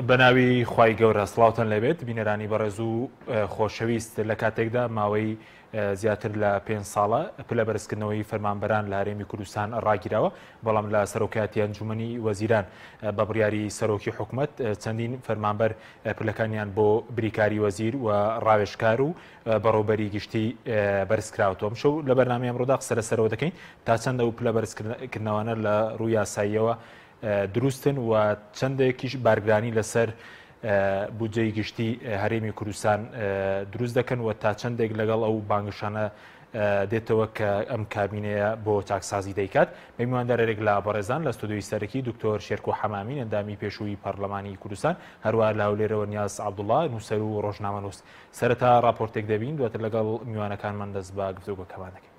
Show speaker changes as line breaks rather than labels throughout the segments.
بەناوی خوای گەورە سڵاوتان لێبێت بینەرانی بەڕێز و خۆشەویست لە کاتێکدا ماوەی زیاتر لە پێ ساڵە پلە بەرزکردنەوەی فەرمانبەران لە هەرێمی کوردستان ڕاگیراوە بەڵام لە سەرۆکایەتی ئەنجومەنی وەزیران بە بڕیاری سەرۆکی حکومەت چەندین فەرمانبەر پلەکانیان بۆ بریکاری وەزیر و ڕاوێژکار و بەڕێوبەری گشتی بەرزکراوەتەوە. ئەمشەو لە بەرنامەی ئەمڕۆدا قسە لەسەرەوە دەکەین تا چەند ئەو پلە بەرزکردنەوانە لە ڕووی یاساییەوە دروستن و چەندێکیش بارگرانی لەسەر بودجەی گشتی هەرێمی کوردستان دروست دەکەن و تا چەندێک لەگەڵ ئەو بانگشانە دێتەوە کە ئەم کابینەیە بۆ چاکسازی دەیکات. بە میواندارێک لە بەڕێزان لە ستۆدیۆی سەرەکی دکتۆر شێرکۆ حەمامین ئەندامی پێشووی پەرلەمانی کوردستان، هەروەها لە هەولێرەوە نیاز عەبدوڵڵا نووسەر و ڕۆژنامەنووس. سەرەتا ڕاپۆرتێک دەبین دواتر لەگەڵ میوانەکانمان دەست بە گفتوگۆکەمان دەکەین.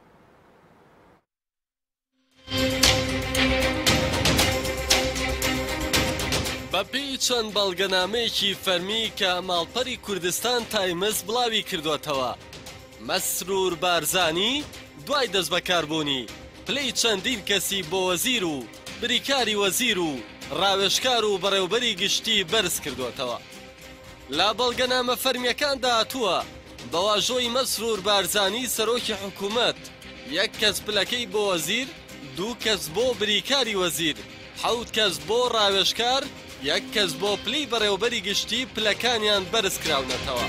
بەپێی چەند بەڵگەنامەیەکی فەرمی کە ماڵپەری کوردستان تایمز بڵاوی کردووەتەوە، مەسرور بارزانی دوای دەستبەکاربوونی، پلەی چەندین کەسی بۆ وەزیر و بریکاری وەزیر و ڕاوێژکار و بەڕێوبەری گشتی بەرزکردووەتەوە. لە بەڵگەنامە فەرمییەکاندا هاتووە، بە واژۆی مەسرور بارزانی سەرۆکی حکومەت، یەک کەس پلەکەی بۆ وەزیر، دوو کەس بۆ بریکاری وەزیر، حەوت کەس بۆ ڕاوێژکار، یەک کەس بۆ پلەی بەڕێوەبەری گشتی پلەکانیان بەرزکراونەتەوە.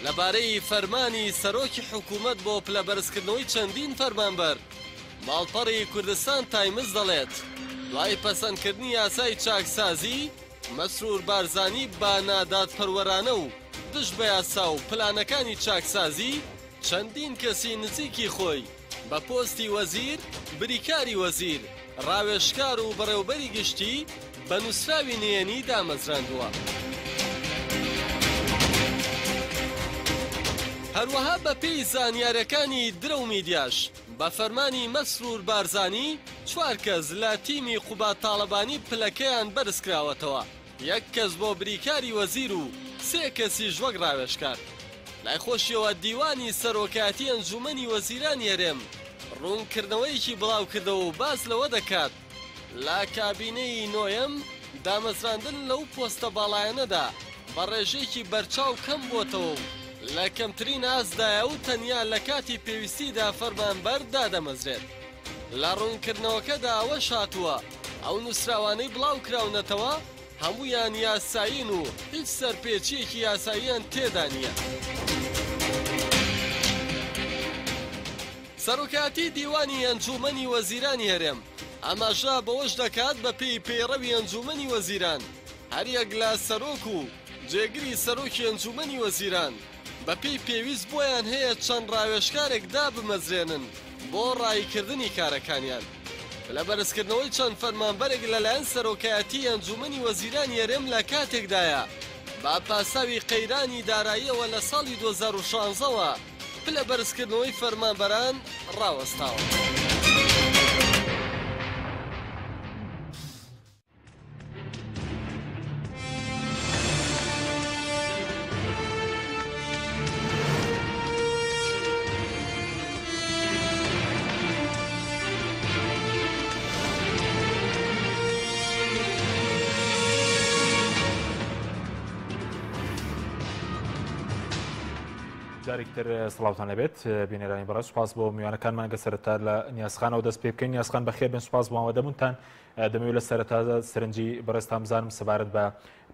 لەبارەی فەرمانی سەرۆکی حکومەت بۆ پلەبەرزکردنەوەی چەندین فەرمانبەر، ماڵپەڕی کوردستان تایمز دەڵێت، دوای پەسەندکردنی یاسای چاکسازی، مەسرور بارزانی بە نادادپەروەرانە و دژ بە یاسا و پلانەکانی چاکسازی، چەندین کەسی نزیکی خۆی بە پۆستی وەزیر، بریکاری وەزیر، ڕاوێژکار و بەڕێوبەری گشتی بە نووسراوی نهێنی دامەزراندووە. هەروەها بەپێی زانیارەکانی درەو میدیاش، بە فەرمانی مەسرور بارزانی، چوار کەس لە تیمی قوباد تاڵەبانی پلەکەیان بەرزکراوەتەوە، یەک کەس بۆ بریکاری وەزیر و سێ کەسیش وەک ڕاوێژکار. لای خۆشیەوە دیوانی سەرۆکایەتی ئەنجومەنی وەزیرانی هەرێم ڕوونکردنەوەیەکی بڵاوکردەوە و باس لەوە دەکات، لە کابینەی نۆیەم دامەزراندن لەو پۆستە باڵایانەدا بە ڕێژەیەکی بەرچاو کەم بۆتەوە و لە کەمترین ئاستدایە و تەنیا لە کاتی پێویستیدا فەرمانبەر دادەمەزرێت. لە ڕوونکردنەوەکەدا ئەوەش هاتووە، ئەو نووسراوانەی بڵاوکراونەتەوە هەموویان یاسایین و هیچ سەرپێچییەکی یاساییان تێدا نییە. سەرۆکایەتی دیوانی ئەنجوومەنی وەزیرانی هەرێم ئاماژە بەوەش دەکات، بەپێی پەیڕەوی ئەنجوومەنی وەزیران، هەریەک لە سەرۆک و جێگری سەرۆکی ئەنجوومەنی وەزیران بەپێی پێویست بۆیان هەیە چەند ڕاوێژکارێک دابمەزرێنن بۆ ڕاییکردنی کارەکانیان. پلە بەرزکردنەوەی چەند فەرمانبەرێک لەلایەن سەرۆکایەتیی ئەنجوومەنی وەزیرانی هەرێم لە کاتێکدایە بە پاساوی قەیرانی داراییەوە لە ساڵی 2016 وە پلە بەرزکردنەوەی فەرمانبەران ڕاوەستاوە.
جارێکی تر سڵاوتان لەبێت بینەرانی بەڕێز سوپاس بۆ میوانەکانمان گە سەرەتا لە نیازخانەوە دەست پێ بکەین نیازخان بەخێر بن سوپاس بۆ ئامادەبوونتان دەمەوێت لە سەرەتادا سەرنجی بەڕێزتان بزانم سەبارەت بە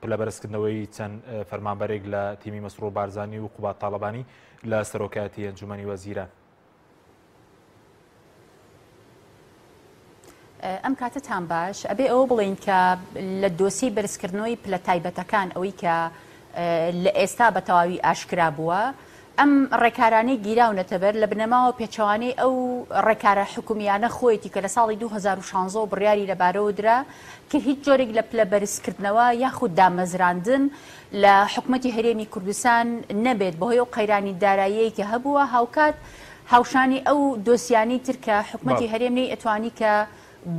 پلە بەرزکردنەوەی چەند فەرمانبەرێک لە تیمی مەسرور بارزانی و قوباد تاڵەبانی لە سەرۆکایەتی ئەنجومەنی وەزیران.
ئەم کاتەتان باش ئەبێ ئەوە بڵێین کە لە دۆسیەی بەرزکردنەوەی پلە تایبەتەکان ئەوەی کە لە ئێستا بە تەواوی ئاشکرا بووە ئەم ڕێکارانەی گیراونەتەبەر لە بنەماوە پێچەوانەی ئەو ڕێکارە حکومیانە خۆیەتی کە لە ساڵی 2016 وە بڕیاری لەبارەوە درا کە هیچ جۆرێک لە پلە بەرزکردنەوە یاخود دامەزراندن لە حکومەتی هەرێمی کوردستان نەبێت بەهۆی ئەو قەیرانی داراییەی کە هەبووە هاوکات هاوشانی ئەو دۆسیانەی تر کە حکومەتی هەرێم نەی ئەتوانی کە.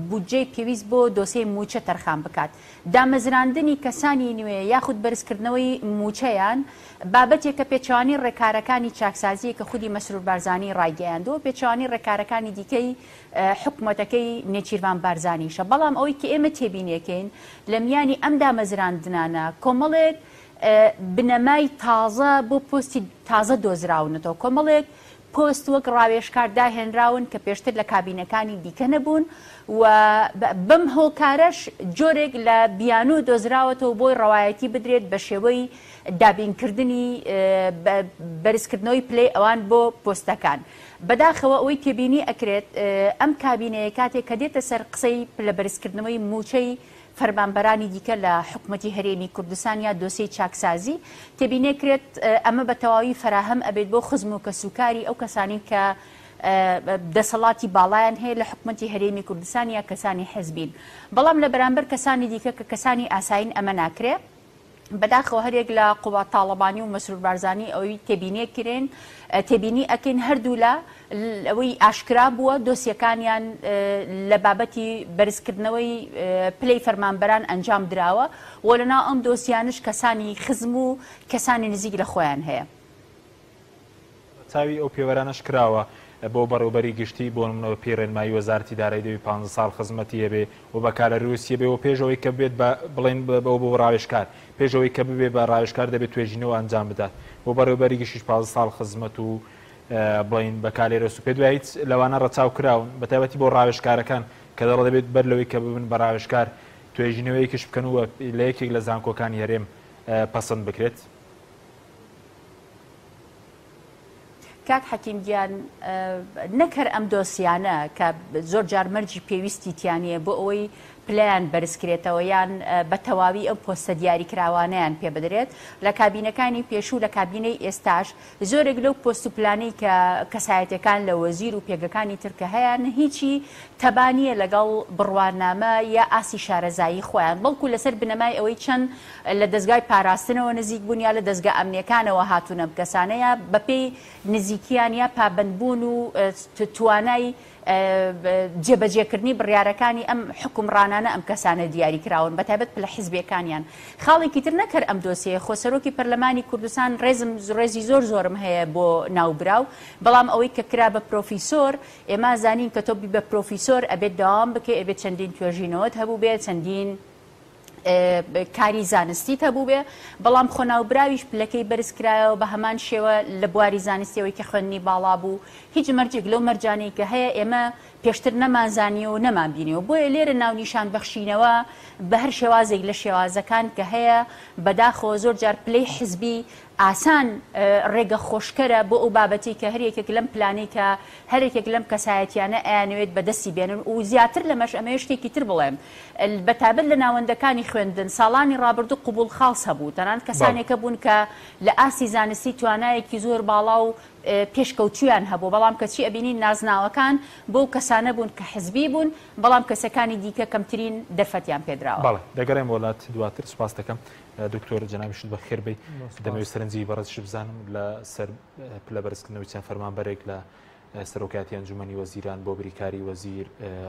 بودجەی پێویست بۆ دۆسێی مووچە تەرخان بکات. دامەزراندنی کەسانی نوێ یاخود بەرزکردنەوەی مووچەیان بابەتێکە پێچەوانەی ڕێکارەکانی چاکسازییە کە خودی مەسرور بارزانی ڕایگەیاندووە، پێچەوانەی ڕێکارەکانی دیکەی حکومەتەکەی نێچیرڤان بارزانیشە. بەڵام ئەوەی کە ئێمە تێبینیەکەین لە میانی ئەم دامەزراندنانە کۆمەڵێک بنەمای تازە بۆ پۆستی تازە دۆزراونەتەوە، کۆمەڵێک پۆست وەک ڕاوێژکار داهێنراون کە پێشتر لە کابینەکانی دیکە نەبوون و بەم هۆکارەش جۆرێک لە بیانوو دۆزراوەتەوە بۆی ڕەوایەتی بدرێت بە شێوەی دابینکردنی بەرزکردنەوەی پلەی ئەوان بۆ پۆستەکان. بەداخەوە ئەوەی تێبینی ئەکرێت ئەم کابینەیە کاتێک کە دێتە سەر قسەی پلە بەرزکردنەوەی مووچەی فەرمانبەرانی دیکە لە حکومەتی هەرێمی کوردستان یا دۆسێی چاکسازی، تێبینێکرێت ئەمە بە تەواوی فەراهەم ئەبێت بۆ خزم و کەسوکاری ئەو کەسانەی کە دەسەڵاتی باڵایان هەیە لە حکومەتی هەرێمی کوردستان یا کەسانی حزبین، بەڵام لە بەرامبەر کەسانی دیکە کە کەسانی ئاسایین ئەمە ناکرێ. بەداخەوە هەریەک لە قوباد تاڵەبانی و مەسرور بارزانی ئەوەی تێبینیەکرێن تێبینی ئەکەین هەردوولا ئەوەی ئاشکرا بووە دۆسیەکانیان لە بابەتی بەرزکردنەوەی پلەی فەرمانبەران ئەنجام دراوە و لەناو ئەم دۆسیانش کەسانی خزم و کەسانی نزیک لە خۆیان هەیە.
چاوی ئەو پێوەرانەش کراوە بۆ بەڕێوبەری گشتی، بۆ نمونە بە پێی ڕێنمایی وەزارەتی دارایی دەبێ 15 ساڵ خزمەتی هەبێ و بەکالەریۆسی هەبێ و پێش ئەوەی کە ببێت بە بڵێن بەو بۆ ڕاوێژکار پێش ئەوەی کە ببێ بە ڕاوێژکار دەبێت توێژینەوە ئەنجام بدات بۆ بەڕێوبەری گشتیش 15 ساڵ خزمەت و بڵێن بەکالێرۆس و پێت وایە هیچ لەوانە ڕەچاو کراون بە تایبەتی بۆ ڕاوێژکارەکان کە دەڵێ دەبێت بەر لەوەی کە ببن بە ڕاوێژکار توێژینەوەیەکیش بکەن و لە یەکێک لە زانکۆکانی هەرێم پەسەند بکرێت؟
کاک حەکیم گیان نەک هەر ئەم دۆسیانە کە زۆر جار مەرجی پێویستی تیا نییە بۆ ئەوەی پلەیان بەرزکرێتەوە یان بە تەواوی ئەو پۆستە دیاریکراوانەیان پێ بدرێت لە کابینەکانی پێشوو لە کابینەی ئێستاش زۆرێک لەو پۆست و پلانەی کە کەسایەتەکان لە وەزیر و پێگەکانی تر کە هەیان هیچی تەبا نییە لەگەڵ بڕوانامە یا ئاستی شارەزایی خۆیان بەڵکو لەسەر بنەمای ئەوەی چەند لە دەزگای پاراستنەوە نزیک بوون یا لە دەزگا ئەمنیەکانەوە هاتوون ئەم کەسانە یا بەپێی نزیکیان یا پابەندبوون و توانای جێبەجێکردنی بڕیارەکانی ئەم حوکمڕانانە ئەم کەسانە دیاری کراون بەتایبەت پلە حیزبیەکانیان. خاڵێکی تر نەک هەر ئەم دۆسیەیە خۆ سەرۆکی پەرلەمانی کوردستان ڕێزم ڕێزی زۆر زۆرم هەیە بۆ ناوبراو بەڵام ئەوەی کە کرا بە پرۆفیسۆر ئێمە زانین کە تۆ بی بە پرۆفیسۆر ئەبێت دەوام بکەی ئەبێت چەندین توێژینەوەت هەبووبێ چەندین کاری زانستیت هەبووبێ، بەڵام خۆ ناوبراویش پلەکەی بەرز کرایەوە بە هەمان شێوە لە بواری زانستیەوەی کە خوێندنی باڵا بوو، هیچ مەرجێک لەو مەرجانەی کە هەیە ئێمە پێشتر نەمانزانیوە و نەمانبینیوە، بۆیە لێرە ناونیشان بەخشینەوە بە هەر شێوازێک لە شێوازەکان کە هەیە بەداخەوە زۆر جار پلەی حزبی ئاسان ڕێگە خۆشکەرە بۆ ئەو بابەتەی کە هەریەکێک لەم پلانەی کە هەرێکێک لەم کەسایەتیانە ئەیانەوێت بەدەستی بێنن و زیاتر لەمەش ئەمەوێت شتێکی تر بڵێم بەتایبەت لە ناوەندەکانی خوێندن ساڵانی ڕابردوو قبوڵ خاڵس هەبوو تەنانەت کەسانێک هەبوون کە لە ئاستی زانستی توانایەکی زۆر باڵا و پێشکەوتوویان هەبوو بەڵام کەچی ئەبینین نازناوەکان بۆ کەسانە بوون کە حزبی بوون بەڵام کەسەکانی دیکە کەمترین دەرفەتیان پێدراوە.
بەڵێ دەگەڕێمەوە لات دواتر سوپاست دەکەم. دکتۆر جەنابیشت بەخێر بێی. دەمەوێت سەرنجی بەڕێزیشت بزانم لە سەر پلە بەرزکردنەوەی چەند فەرمانبەرێک لە سەرۆکایەتی ئەنجومەنی وەزیران بۆ بریکاری وەزیر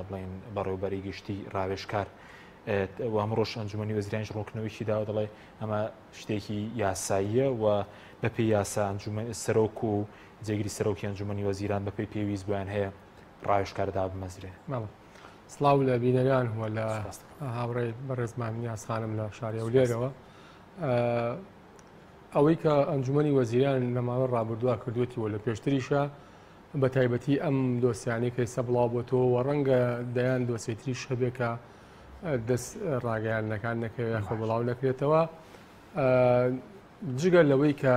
بڵێن بەڕێوبەری گشتی ڕاوێژکار و ئەمڕۆش ئەنجومەنی وەزیرانیش ڕوونکردنەوەیکی داوە دەڵێ ئەمە شتێکی یاساییە و بەپێی یاسا ئەنجومەن سەرۆک و جێگری سەرۆکی ئەنجومەنی وەزیران بەپێی پێویست بۆیان هەیە ڕاوێژکار دابمەزرێن.
سڵاو لە بینەران و لە هاوڕێی بەڕێزمان نیاز خانم لە شاری هەولێرەوە. ئەوەی کە ئەنجومەنی وەزیران لە ماوەی ڕابردووە کردوێتی و لە پێشتریشە بە تایبەتی ئەم دۆسیانەی کە ئێستا بڵاو بۆتەوە و ڕەنگە دەیان دۆسیتریش هەبێ کە دەست ڕاگەیاندنەکان نەکەوێت یاخۆ بڵاو نەکرێتەوە جگە لەوەی کە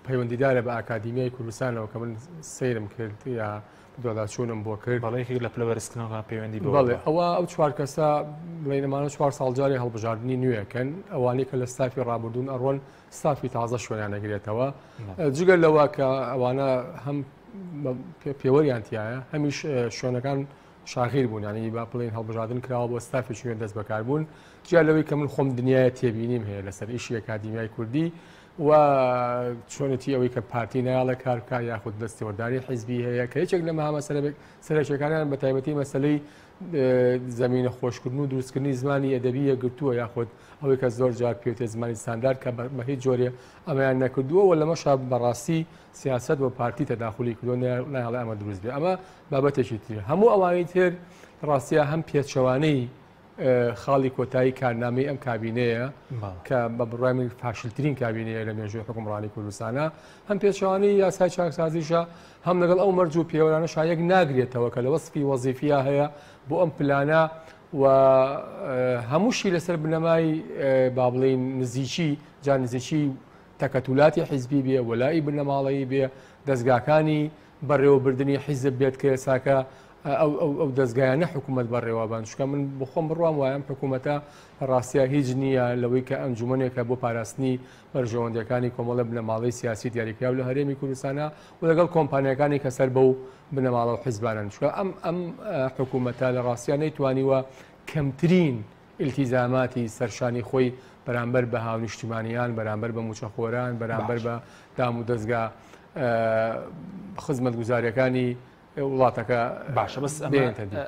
پەیوەندیدارە بە ئاکادیمیای کوردستانەوە کە من سەیرم کرد یا بەدواداچوونم بۆ کرد.
بەڵێ یەکێک لە پلە بەرزکردنەوەکان پەیوەندی بەوە
بەڵێ ئەوە ئەو چوار کەسە بڵێین ئەمانە چوار ساڵ جارێ هەڵبژاردنی نوێکەن ئەوانەی کە لە ستافی ڕابردوون ئەڕۆن ستافی تازە شوێنیان ئەگرێتەوە جگە لەوە کە ئەوانە هەم پێوەریان تایە هەمیش شوێنەکان شاغیر بوون ینی با بڵێن هەڵبژاردن کراوە بۆ ستافێکی نوێ دەست بەکار بوون جیا لەوەی کە من خۆم دنیای تێبینیم هەیە لەسەر ئیشی ئەکادیمیای کوردی. و چۆنێتی ئەوەی کە پارتی نایەڵێ کار بکا یاخود دەستێوەردانی حیزبی هەیە کە یەکێک لە مەهامە سەرەکیەکانیان بە تایبەتی مەسەلەی زەمینە خۆشکردن و دروستکردنی زمانی ئەدەبی یەکگرتووە یاخود ئەوەی کە زۆر جار پێوتێ زمانی ستاندارد کە بە هیچ جۆرێ ئەمەیان نەکردووە و لەمەشا بەڕاستی سیاسەت و پارتی تەداخلی کردووە نایەڵێ ئەمە دروست بێ ئەمە بابەتێکی تر هەموو ئەوانی تر ڕاستە هەم پێچەوانەی خاڵی کۆتایی کارنامەی ئەم کابینەیە کە بە بڕای من فاشلترین کابینەیە لە مێژووی حکومڕانی کوردستانە هەم پێچەوانەی یاسای چاکسازیشە هەم لەگەڵ ئەو مەرج و پێوەرانە شایەک ناگرێتەوە کە لە وەسفی وەزیفیا هەیە بۆ ئەم پلانە و هەمووشی لەسەر بنەمای با بڵین نزیکی جا نزیکی تەکەتولاتی حیزبی بێ وەلائی بنەماڵەیی بێ دەستگاکانی بەڕێوەبردنی حیزب بێت کە ئێساکە ئەو ئەو ئەو دەزگایانە حکوومەت بەڕێوەبەن چونکە من بخۆم بڕوام وایە ئەم حکوومەتە لە ڕاستیا هیچ نییە لەوەی کە ئەنجومەنێکە بۆ پاراستنی بەرژەوەندیەکانی کۆمەڵە بنەماڵەی سیاسی دیاریکراو لە هەرێمی کوردستانە و لەگەڵ کۆمپانیاکانی کە سەر بەو بنەماڵە و حیزبانەن چونکە ئەم ئەم حکوومەتە لە ڕاستیا نەیتوانیوە کەمترین ئیلتیزاماتی سەرشانی خۆی بەرامبەر بە هاونیشتیمانیان، بەرامبەر بە مووچەخۆران، بەرامبەر بە دامودەزگا خزمەتگوزارییەکانی وڵاتەکە
باشە بەس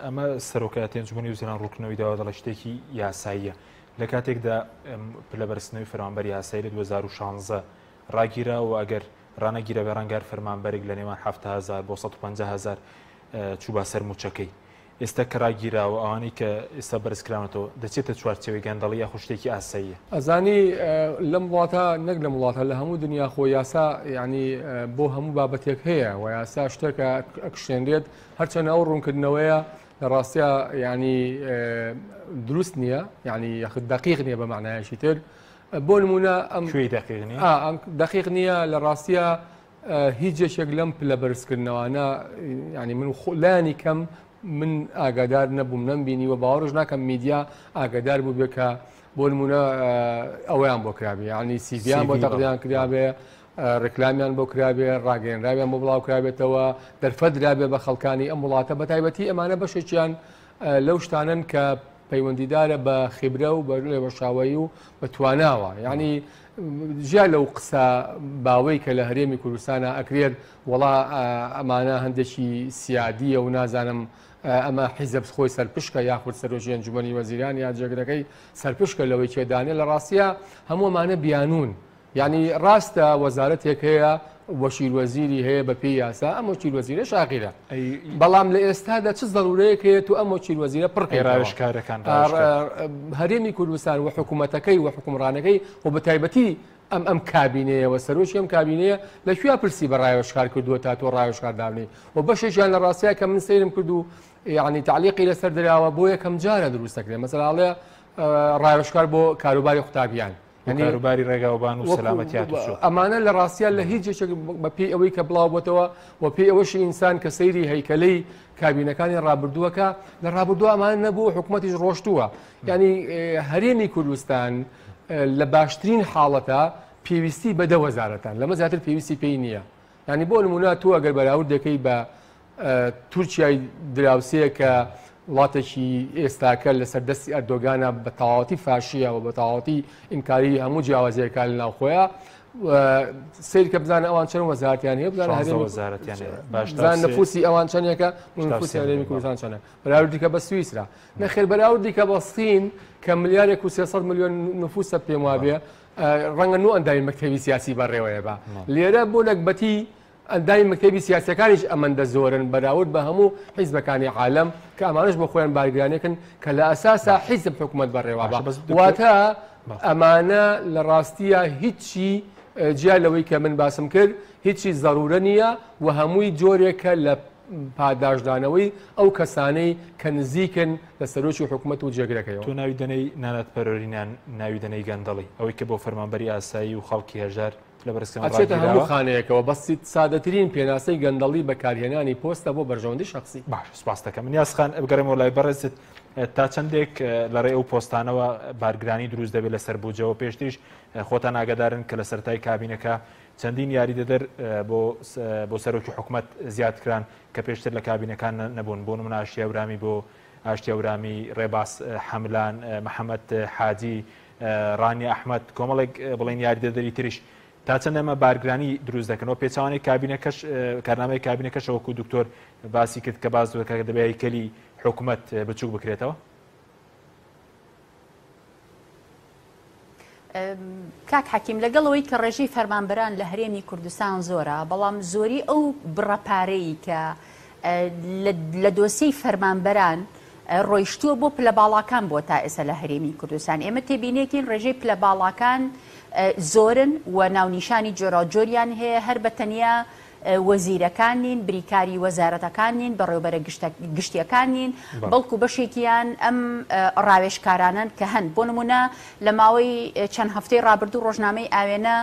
ئەمە سەرۆکایەتی ئەنجومەنی وەزیران ڕوونکردنەوەی داوە دەڵێ شتێکی یاساییە لە کاتێکدا پلە بەرزکردنەوەی فەرمانبەر یاسایی لە 2016 ڕاگیرا و ئەگەر ڕانەگیرا بێ ڕەنگە هەر فەرمانبەرێک لە نێوان 70 هەزار بۆ 150 هەزار چووبا سەر مووچەکەی ئێستا کە ڕاگیراوە ئەوانەی کە ئێستا بەرزکراونەتەوە دەچێتە چوارچێوەی گەندەڵی یاخود شتێکی ئاساییە؟
ئەزانی لەم وڵاتە نەک لەم وڵاتە لە هەموو دنیا خۆ یاسا یعنی بۆ هەموو بابەتێک هەیە و یاسا شتێکە ئەکشێنرێت هەرچەنە ئەو ڕوونکردنەوەیە لە ڕاستیا یعنی دروست نییە یعنی یاخود دەقیق نییە بە معنایەکی تر بۆ نمونە ئەم
کوێی دەقیق نییە؟
ئەم دەقیق نییە لە ڕاستیا هیچ یەکێک لەم پلە بەرزکردنەوانە یعنی من لانی کەم من ئاگادار نەبووم نەمبینی و باوەڕش ناکەم میدیا ئاگادار بوو بێ کە بۆ نمونە ئەوەیان بۆ کرابێ یعنی سیڤیان بۆ تەقدیان کرابێ ڕێکلامیان بۆ کرابێ ڕاگەێنراویان بۆ بڵاو کرابێتەوە دەرفەت درابێ بە خەڵکانی ئەم وڵاتە بە تایبەتی ئەمانە بەشێکیان لەو شتانن کە پەیوەندیدارە بە خیبرە و بە لێوەشاوەیی و بە تواناوە یعنی جیا لەو قسە باوەی کە لە هەرێمی کوردستانا ئەکرێت وەڵا ئەمانە هەندێکی سیادیە و نازانم ئەمە حیزب خۆی سەرپشکە یاخود سەرۆکی ئەنجومەنی وەزیران یا جێگرەکەی سەرپشکە لەوەی کێدانێ لە ڕاستیە هەموو ئەمانە بیانون یعنی ڕاستە وەزارەتێک هەیە وەکیل وەزیری هەیە بە پێی یاسا ئەم وەکیل وەزیرە شاغیرە بەڵام لە ئێستادا چ زەرورەیەک هەیە تو ئەم وەکیل وەزیرە پڕکەی
ڕاوێژکارەکان
هەرێمی کوردستان و حکوومەتەکەی و حکومڕانەکەی و بە تایبەتی ئەم ئەم کابینەیە و سەرۆکی ئەم کابینەیە لە کوێ پرسی بە ڕاوێژکار کردووە تا تۆ ڕاوێژکار دابنێی و بەشێکیان لە ڕاستیا کە من سەیرم کرد و یعنی تعلیقی لەسەر دراوە بۆ یەکەم جارە دروست دەکرێت مەسەلا ئەڵێ ڕاوێژکار بۆ کاروباری قوتابیان
کاروباری ڕێگاوبان و سەلامەتی هاتوچۆ.
ئەمانە لە ڕاستیا لە هیچ یەکێک بە پێی ئەوەی کە بڵاو بۆتەوە و پێی ئەوەشی ئینسان کە سەیری هەیکەلەی کابینەکانی ڕابردووەکە لە ڕابردوو ئەمانە نەبوو حکوومەتیش ڕۆشتووە یعنی هەرێمی کوردستان لە باشترین حاڵەتە پێویستی بە دە وەزارەتان لەمە زیاتر پێویستی پێی نییە یعنی بۆ نمونە تۆ ئەگەر بەراورد دەکەی بە تورکیای دراوسێ کە وڵاتێکی ئێستاکە لەسەر دەستی ئەردۆگانە بە تەواوەتی فاشیە و بە تەواوەتی ئینکاری هەموو جیاوازیەکان لە ناوخۆیە سیر کە بزانە ئەوان چەند وەزارتیان هەیە بزانە هەرێمی
وەزارەتیان هەیە
بزانە نفوسی ئەوان چەندێکە نفوسی هەرێمی کوردستان چەندە بەراوردی کە بە سویسرا نەخێر بەراوردی کە بە سین کە ملیارێک و 300 ملیۆن نفوسە پێم وابێ ڕەنگە نۆ ئەندامی مەکتەبی سیاسی بەڕێوەیە بە لێرە بۆ نەگبەتی ئەندامی مەکتەبی سیاسیەکانیش ئەمەندە زۆرن بەراورد بە هەموو حیزبەکانی عالەم کە ئەمانەش بۆ خۆیان بارگرانێکن کە لە ئەساسا حیزب حکومەت بەڕێوە
باشە بەس دکتۆر
واتە ئەمانە لە ڕاستیە هیچی جیا لەوەی کە من باسم کرد هیچی زەرورە نییە و هەمووی جۆرێکە لە پاداشدانەوەی ئەو کەسانەی کە نزیکن لە سەرۆکی حکومەت و جێگرەکەیەوە.
تۆ ناوی دەنێی نانادپەروەری ناوی دەنێی گەندەڵی ئەوەی کە بۆ فەرمانبەری ئاسایی و خەڵکی هەژار لە بەرزکردنەوە
ئەچێتە هەموو
ڕاگیراوە.
خانەیەکەوە بەس سادەترین پێناسەی گەندەڵی بەکارهێنانی پۆستە بۆ بەرژەوەندی شەخسی.
باشە سوپاست دەکەم نیاز خان بگەڕێمەوە لای بەڕێزت تا چەندێک لە ڕێی ئەو پۆستانەوە بارگرانی دروست دەبێت لەسەر بودجەوە پێشتریش خۆتان ئاگادارن کە لە سەرەتای کابینەکە چەندین یاریدەدەر بۆ بۆ سەرۆکی حکومەت زیاد کران کە پێشتر لە کابینەکان نەبوون بۆ نمونە ئاشتی هەورامی بۆ ئاشتی هەورامی ڕێباز حەملان محەمەد حاجی ڕانیە ئەحمەد، کۆمەڵێک بڵێین یاریدەدەری تریش. تا چەند ئەمە بارگرانی دروست دەکەن و پێچەوانەی کابینەکەش کارنامەی کابینەکەشە وەکو دکتۆر باسی کرد کە باس دەکات کە دەبێ هەیکەلی حکومەت بچووک بکرێتەوە؟
کاک حەکیم لەگەڵ ئەوەی کە ڕێژەی فەرمانبەران لە هەرێمی کوردستان زۆرە بەڵام زۆری ئەو بڕە پارەی کە لە دۆسیەی فەرمانبەران ڕۆیشتووە بۆ پلە باڵاکان بووە تا ئێستا لە هەرێمی کوردستان ئێمە تێبینێکین ڕێژەی پلە باڵاکان زۆرن و ناونیشانی جۆراوجۆریان هەیە هەر بە تەنیا وەزیرەکان نین، بریکاری وەزارەتەکان نین، بەڕێوەبەرە گشتیەکان نین، بەڵکو بەشێکیان ئەم ڕاوێژکارانەن کە هەن. بۆ نمونە لە ماوەی چەند هەفتەی ڕابردوو ڕۆژنامەی ئاوێنە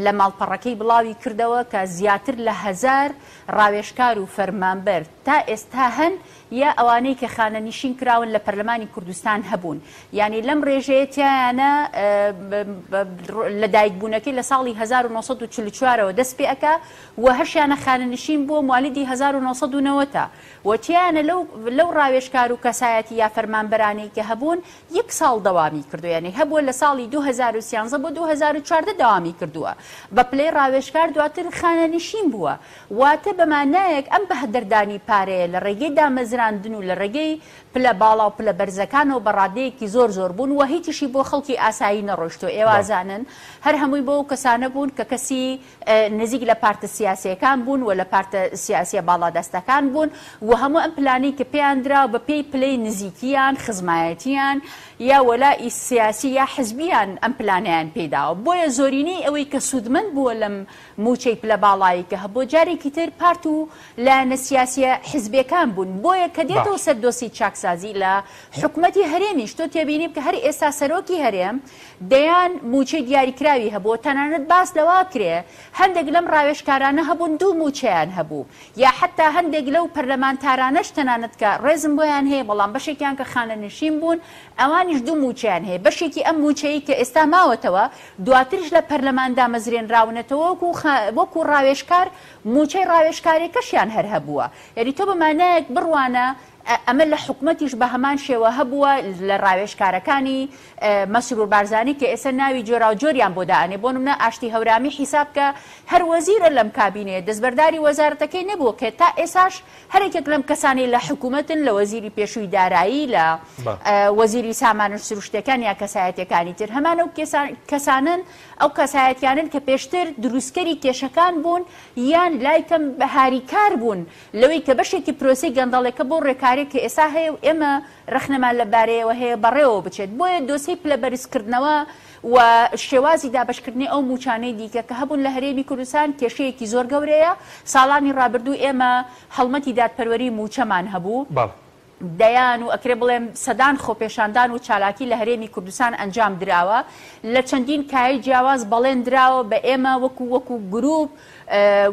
لە ماڵپەڕەکەی بڵاوی کردەوە کە زیاتر لە هەزار ڕاوێژکار و فەرمانبەر تا ئێستا هەن یا ئەوانەی کە خانەنیشین کراون لە پەرلەمانی کوردستان هەبوون یانی لەم رێژەیە تیایانە لە دایک بوونەکەی لە ساڵی 1944 ەوە دەست پێ ئەکا و هەشیانە خانەنشین بووە موالیدی 1990 و تیایانە لەو لەو ڕاوێژکار و کەسایەتی یا فەرمانبەرانەی کە هەبوون یەک ساڵ دەوامی کردووە یانی هەبووە لە ساڵی 2013 بۆ 2014 دەوامی کردووە بە پلەی ڕاوێژکار دواتر خانەنشین بووە واتە بە مانایەک ئەم بەهەدەردانی پارەیە لە ڕێگەی دامەزراندن و لە ڕێگەی پلە باڵا و پلە بەرزەکانەوە بە ڕادەیەکی زۆر زۆر بوون و هیچیشی بۆ خەڵکی ئاسایی نەڕۆیشتووە ئێوە ئەزانن هەر هەمووی بۆ ئەو کەسانە بوون کە کەسی نزیک لە پارتە سیاسیەکان بوون و لە پارتە سیاسیە باڵادەستەکان بوون و هەموو ئەم پلانەی کە پێیان درا بە پێی پلەی نزیکیان خزمایەتیان یا وەلائی سیاسی یا حزبیان ئەم پلانەیان پێداوە بۆیە زۆرینەی ئەوەی کە سوودمەند بووە لەم مووچەی پلە باڵایی کە هەبوو جارێکی تر پارت و لایەنە سیاسیە حزبیەکان بوون بۆیە کە دێتەوە سەر دۆسیەی چاکسازی لە حکومەتی هەرێمیش تۆ تێبینی بکە هەر ئێستا سەرۆکی هەرێم دەیان مووچەی دیاریکراوی هەبوو تەنانەت باس لەوە کرێ هەندێک لەم ڕاوێژکارانە هەبوون دوو مووچەیان هەبوو یا حەتا هەندێک لەو پەرلەمانتارانەش تەنانەت کە ڕێزم بۆیان هەیە بەڵام بەشێکیان کە خانەنشین بوون ئەوانیش دوو مووچەیان هەیە، بەشێکی ئەم مووچەی کە ئێستا ماوەتەوە دواتریش لە پەرلەمان دامەزرێنراونەتەوە وەکو وەکو ڕاوێژکار مووچەی ڕاوێژکارێکەشیان هەر هەبووە. یانی تۆ بە مانایەک بڕوانە ئەمە لە حکومەتیش بە هەمان شێوە هەبووە لە ڕاوێژکارەکانی مەسرور بارزانی کە ئێستا ناوی جۆراوجۆریان بۆ دائەنێ بۆ نمونە ئاشتی هەورامی حیساب کە هەر وەزیرە لەم کابینەیە دەستبەرداری وەزارەتەکەی نەبووە کە تا ئێساش هەر یەکێک لەم کەسانەی لە حکوومەتن، لە وەزیری پێشووی دارایی، لە وەزیری سامانە سروشتییەکان یا کەسایەتییەکانی تر، هەمان ئەو کەسانەن، ئەو کەسایەتیانەن کە پێشتر دروستکەری کێشەکان بوون یان لای کەم هاریکار بوون لەوەی کە بەشێکی پرۆسەی گەندەڵیەکە بەو ڕێکارەی کە ئێستا هەیە و ئێمە ڕەخنەمان لە بارەیەوە هەیە بەڕێوە بچێت. بۆیە دۆسیەی پلەبەرزکردنەوە و شێوازی دابەشکردنی ئەو مووچانەی دیکە کە هەبوون لە هەرێمی کوردستان کێشەیەکی زۆر گەورەیە، ساڵانی ڕابردوو ئێمە هەڵمەتی دادپەروەری مووچەمان هەبوو، دەیان و ئەکرێ بڵێم سەدان خۆپێشاندان و چالاکی لە هەرێمی کوردستان ئەنجام دراوە، لە چەندین کایەی جیاواز بەڵێن دراوە بە ئێمە وەکو وەکو گروپ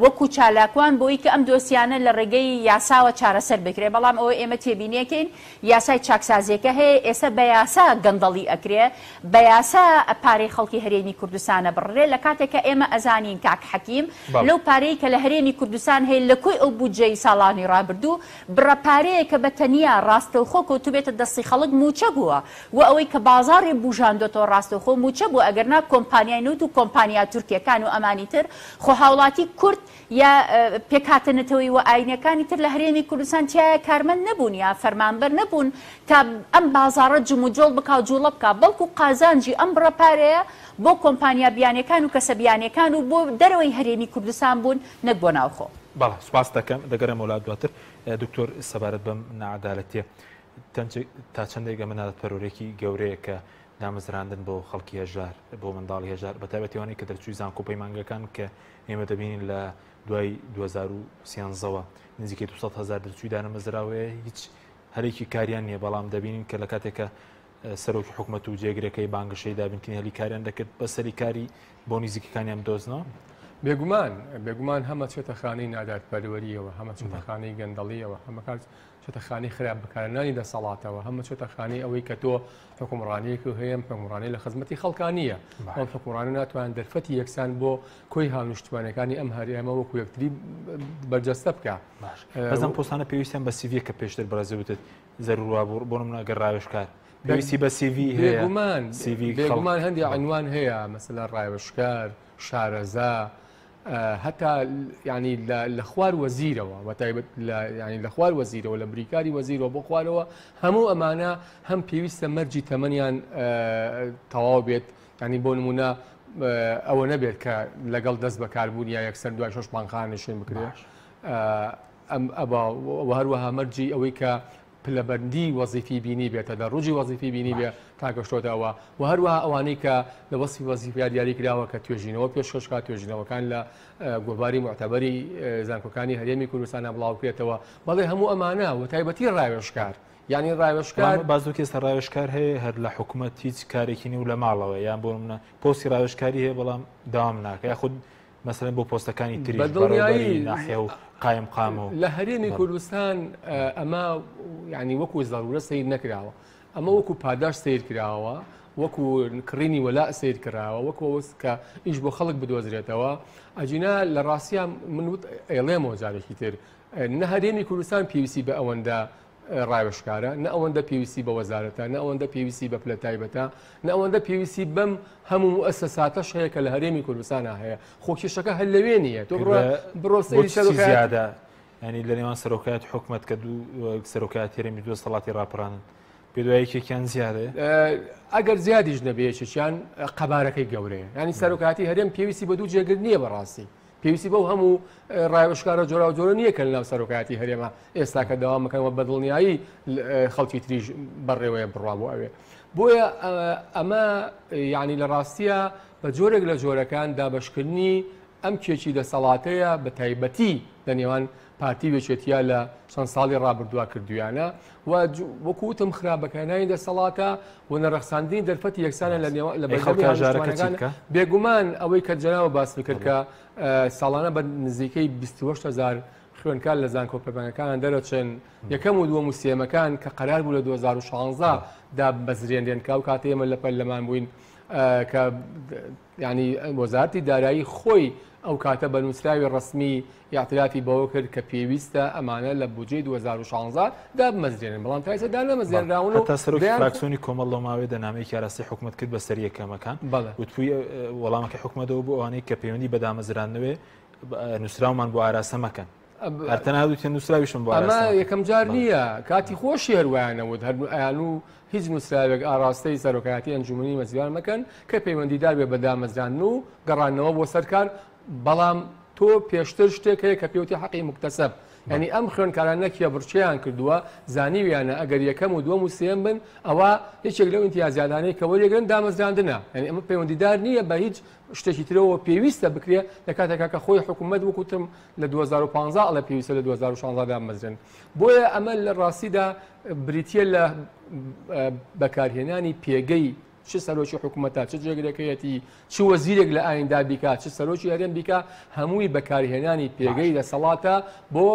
وەکو چالاکوان بۆی کە ئەم دۆسیانە لە ڕێگەی یاساوە چارەسەر بکرێت، بەڵام ئەوەی ئێمە تێبینیەکەین یاسای چاکسازیەکە هەیە ئێستا بە یاسا گەندەڵی ئەکرێ بە یاسا پارەی خەڵکی هەرێمی کوردستان ئەبڕرێ لە کاتێک کە ئێمە ئەزانین کاک حەکیم لەو پارەی کە لە هەرێمی کوردستان هەیە لە کۆی ئەو بودجەی ساڵانی ڕابردوو بڕە پارەیە کە بە تەنیا ڕاستەوخۆ کەوتبێتە دەستی خەڵک مووچە بووە و ئەوەی کە بازاڕی بوژاندۆتەوە ڕاستەوخۆ مووچە بووە ئەگەر نا کۆمپانیای نەوت و کۆمپانیا تورکیەکان و ئەمانی تر خۆ هاوڵاتی کورد یا پێکهاتە نەتەوەیی و ئاینیەکانی تر لە هەرێمی کوردستان تیایا کارمەند نەبوون یا فەرمانبەر نەبوون تا ئەم بازاڕە جموجۆڵ بکا و جوڵە بکا بەڵکو قازانجی ئەم بڕە پارەیە بۆ کۆمپانیا بیانیەکان و کەسە بیانیەکان و بۆ دەرەوەی هەرێمی کوردستان بوون نەک بۆ ناوخۆ.
بەڵێ سوپاست دەکەم دەگەرێمەوە لات دواتر دکتۆر سەبارەت بەم ناعەدالەتیە تا چەندێک ئەمە نادادپەروەرێکی گەورەیە کە دامەزراندن بۆ خەڵکی هەژار بۆ منداڵی هەژار بە تایبەتی ئەوانەی کە دەرچووی زانکۆ پەیمانگەکان کە ئێمە دەبینین لە دوای 2013ەوە نزیکەی 200 هزار دەرچووی دانەمەزراوەیە هیچ هەرێکی کاریان نییە بەڵام دەبینین کە لە کاتێکە سەرۆکی حکوومەت و جێگرەکەی بانگەشەی دابینکردنی هەلی کاریان دەکرد بە سەری کاری بۆ نزیکەکانیان بدۆزنەوە.
بێگومان بێگومان هەمە چێتە خانەی نادادپەروەریەوە هەمە چێتە خانەی گەندەڵیەوە هەمەکات چۆتە خانەی خراپ بەکارهێنانی دەسەڵاتەوە، هەمە چۆتە خانەی ئەوەی کە تۆ حوکمڕانییەک هەیە، ئەم حوکمڕانییە لە خزمەتی خەڵکا نییە، ئەم حوکمڕانە ناتوانێت دەرفەتی یەکسان بۆ کۆی هاونیشتمانییەکانی ئەم هەرێمە وەکو یەکتری بەرجەستە بکا.
باش بەس ئەم پۆستانە پێویستیان بە سیڤیە کە پێشتر بەڕێزت وتت زەرور وابوو بۆ نمونە ئەگەر ڕاوێژکار پێویستی بە سیڤی هەیە
بێگومان
سیڤی
بێگومان هەندێک عینوان هەیە مەسەلەن ڕاوێژکار. شارەزا هەتا ینی لە خوار وەزیرەوە بە تایبەت ینی لە خوار وەزیرەوە لە بریکاری وەزیرەوە بۆ خوارەوە هەموو ئەمانە هەم پێویستە مەرجی تەمەنیان تەواو بێت ینی بۆ نمونە ئەوە نەبێت کە لەگەڵ دەست بەکاربوون یا یەکسەر دوای شەش مانگ خانەنشین بکرێت ئەم ئەبا و هەروەها مەرجی ئەوەی کە پلەبەندی وەزیفی بینی بێت تەدەڕوجی وەزیفی بینی بێ تا گەشتۆتە ئەوە و هەروەها ئەوانەی کە لە وەسفی وەزیفیا دیاری کراوە کە توێژینەوە پێشکەش کا توێژینەوەکان لە گۆڤاری موعتەبەری زانکۆکانی هەرێمی کوردستانە بڵاوکرێتەوە بەڵێ هەموو ئەمانە و تایبەتی ڕاوێژکار یعنی ڕاوێژکار
بازوکی ئێستا ڕاوێژکار هەیە هەر لە حکوومەت هیچ کارێکی نیە و لە ماڵەوە یان بۆ منە پۆستی ڕاوێژکاری هەیە بەڵام داوام ناکە یاخود مەسەلەن بۆ پۆستەکانی تریش بەڕێوەبەری ناحیە و قایمقام و
لە هەرێمی کوردستان ئەمە یعنی وەکو زەرورە سەیر نەکراوە ئەمە وەکو پاداش سەیر کراوە وەکو کڕینی وەلا سەیر کراوە وەکو ئەوەس کە ئیش بۆ خەڵک بدۆزرێتەوە ئەجینا لە ڕاستیا من وت ئێڵێمەوە جارێکی تر نە هەرێمی کوردستان پێویستی بە ئەوەندە ڕاوێژکارە، نە ئەوەندە پێویستی بە وەزارەتە، نە ئەوەندە پێویستی بە پلە تایبەتە، نە ئەوەندە پێویستی بەم هەموو موئەسەساتەش هەیە کە لە هەرێمی کوردستانا هەیە. خۆ کێشەکە هەر لەوێ نییە. تۆ بڕۆ بڕۆ سەیری سەرۆکایەتی
زیادە ینی لە نێوان سەرۆکایەتی حکومەت کە دوو سەرۆکایەتی هەرێمی دوو دەسەڵاتی ڕاپەڕاندن پێ دوای یەکێکیان زیادە؟
ئەگەر زیادیش نەبێ یەکێکیان قەبارەکەی گەورەیە. ینی سەرۆکایەتی هەرێم پێویستی بە دوو جێگر نییە بەڕاستی. پێویستی بەو هەموو ڕاوێژکارە جۆراوجۆرە نییە کە لەناو سەرۆکایەتی هەرێمە ئێستا کە دەوام بکەن و بەدڵنیایی خەڵکی تریش بەڕێوەیە بڕوا بۆ ئەوێ. بۆیە ئەمە یعنی لە ڕاستیە بە جۆرێک لە جۆرەکان دابەشکردنی ئەم کێکی دەسەڵاتەیە بە تایبەتی لە نێوان پارتی و یەکێتیە لە چەند ساڵی ڕابردووە کردویانە و وەکو وتم خراپ بەکارهێنانی دەسەڵاتە و نەڕەخساندنی دەرفەتی یەکسانە لە نێوان لە بەردەمی هاونیشتمانەکان. بێگومان ئەوەی کە جەنابت باست کرد کە ساڵانە بە نزیکەی 28 هزار خوێندکار لە زانکۆ پەیمانگەکان دەرەچن یەکەم و دووەم و سێیەمەکان کە قەرار بوو لە 2016 دابمەزرێنرێن کە ئەو کاتە ئێمە لە پەرلەمان بووین کە یانی وەزارەتی دارایی خۆی ئەو کاتە بە نووسراوی ڕەسمی ئیعترافی بەوە کرد کە پێویستە ئەمانە لە بودجەی 2016 دابمەزرێنن، بەڵام تا ئێستا دانەمەزرێنراون و
هەتا سەرۆکی
دەیان
فراکسیۆنی کۆمەڵ لەو ماوەیەدا نامەیەکی ئاراستەی حکومەت کرد بە سەریەکەمەکان وتبووی وەڵامەکەی حکومەتەوە بۆ ئەوانەی کە پەیوەندی بە دامەزراندنەوەی نووسراومان بۆ ئاراستە مەکەن. هەر تەنها وتیان نووسراویشم بۆ
ئەمە
ئاراستە مەکەن.
یەکەم جار نییە کاتی خۆشی هەر وایانە وت هەر ئەیان و هیچ نووسراوێک ئاراستەی سەرۆکایەتی ئەنجومەنی وەزیران مەکەن کە پەیوەندیدار بێ بە دامەزراندن و گەڕاندنەوە بۆ سەر کار بەڵام تۆ پێشتر شتێک هەیە کە پێوتی حەقی موکتەسەب یعنی ئەم خوێندکارانە کێبڕکێیان کردووە زانیویانە ئەگەر یەکەم و دووەم و سێیەم بن ئەوە یەکێک لەو ئیمتیازاتانەی کە وەریەگرن دامەزراندنە یعنی ئەمە پەیوەندیدار نییە بە هیچ شتێکی ترەوە پێویستە بکرێ لە کاتێکا کە خۆی حکوومەت وەکوتم لە 2015 ئەڵێ پێویستە لە 2016 دامەزرێن بۆیە ئەمە لە ڕاستیدا بریتە لە بەکارهێنانی پێگەی چ سەرۆکی حکوومەتە چ جێگرەکەیەتی چ وەزیرێک لە ئایندا بیکا چ سەرۆکی هەرێم بیکا هەمووی بەکارهێنانی پێگەی دەسەڵاتە بۆ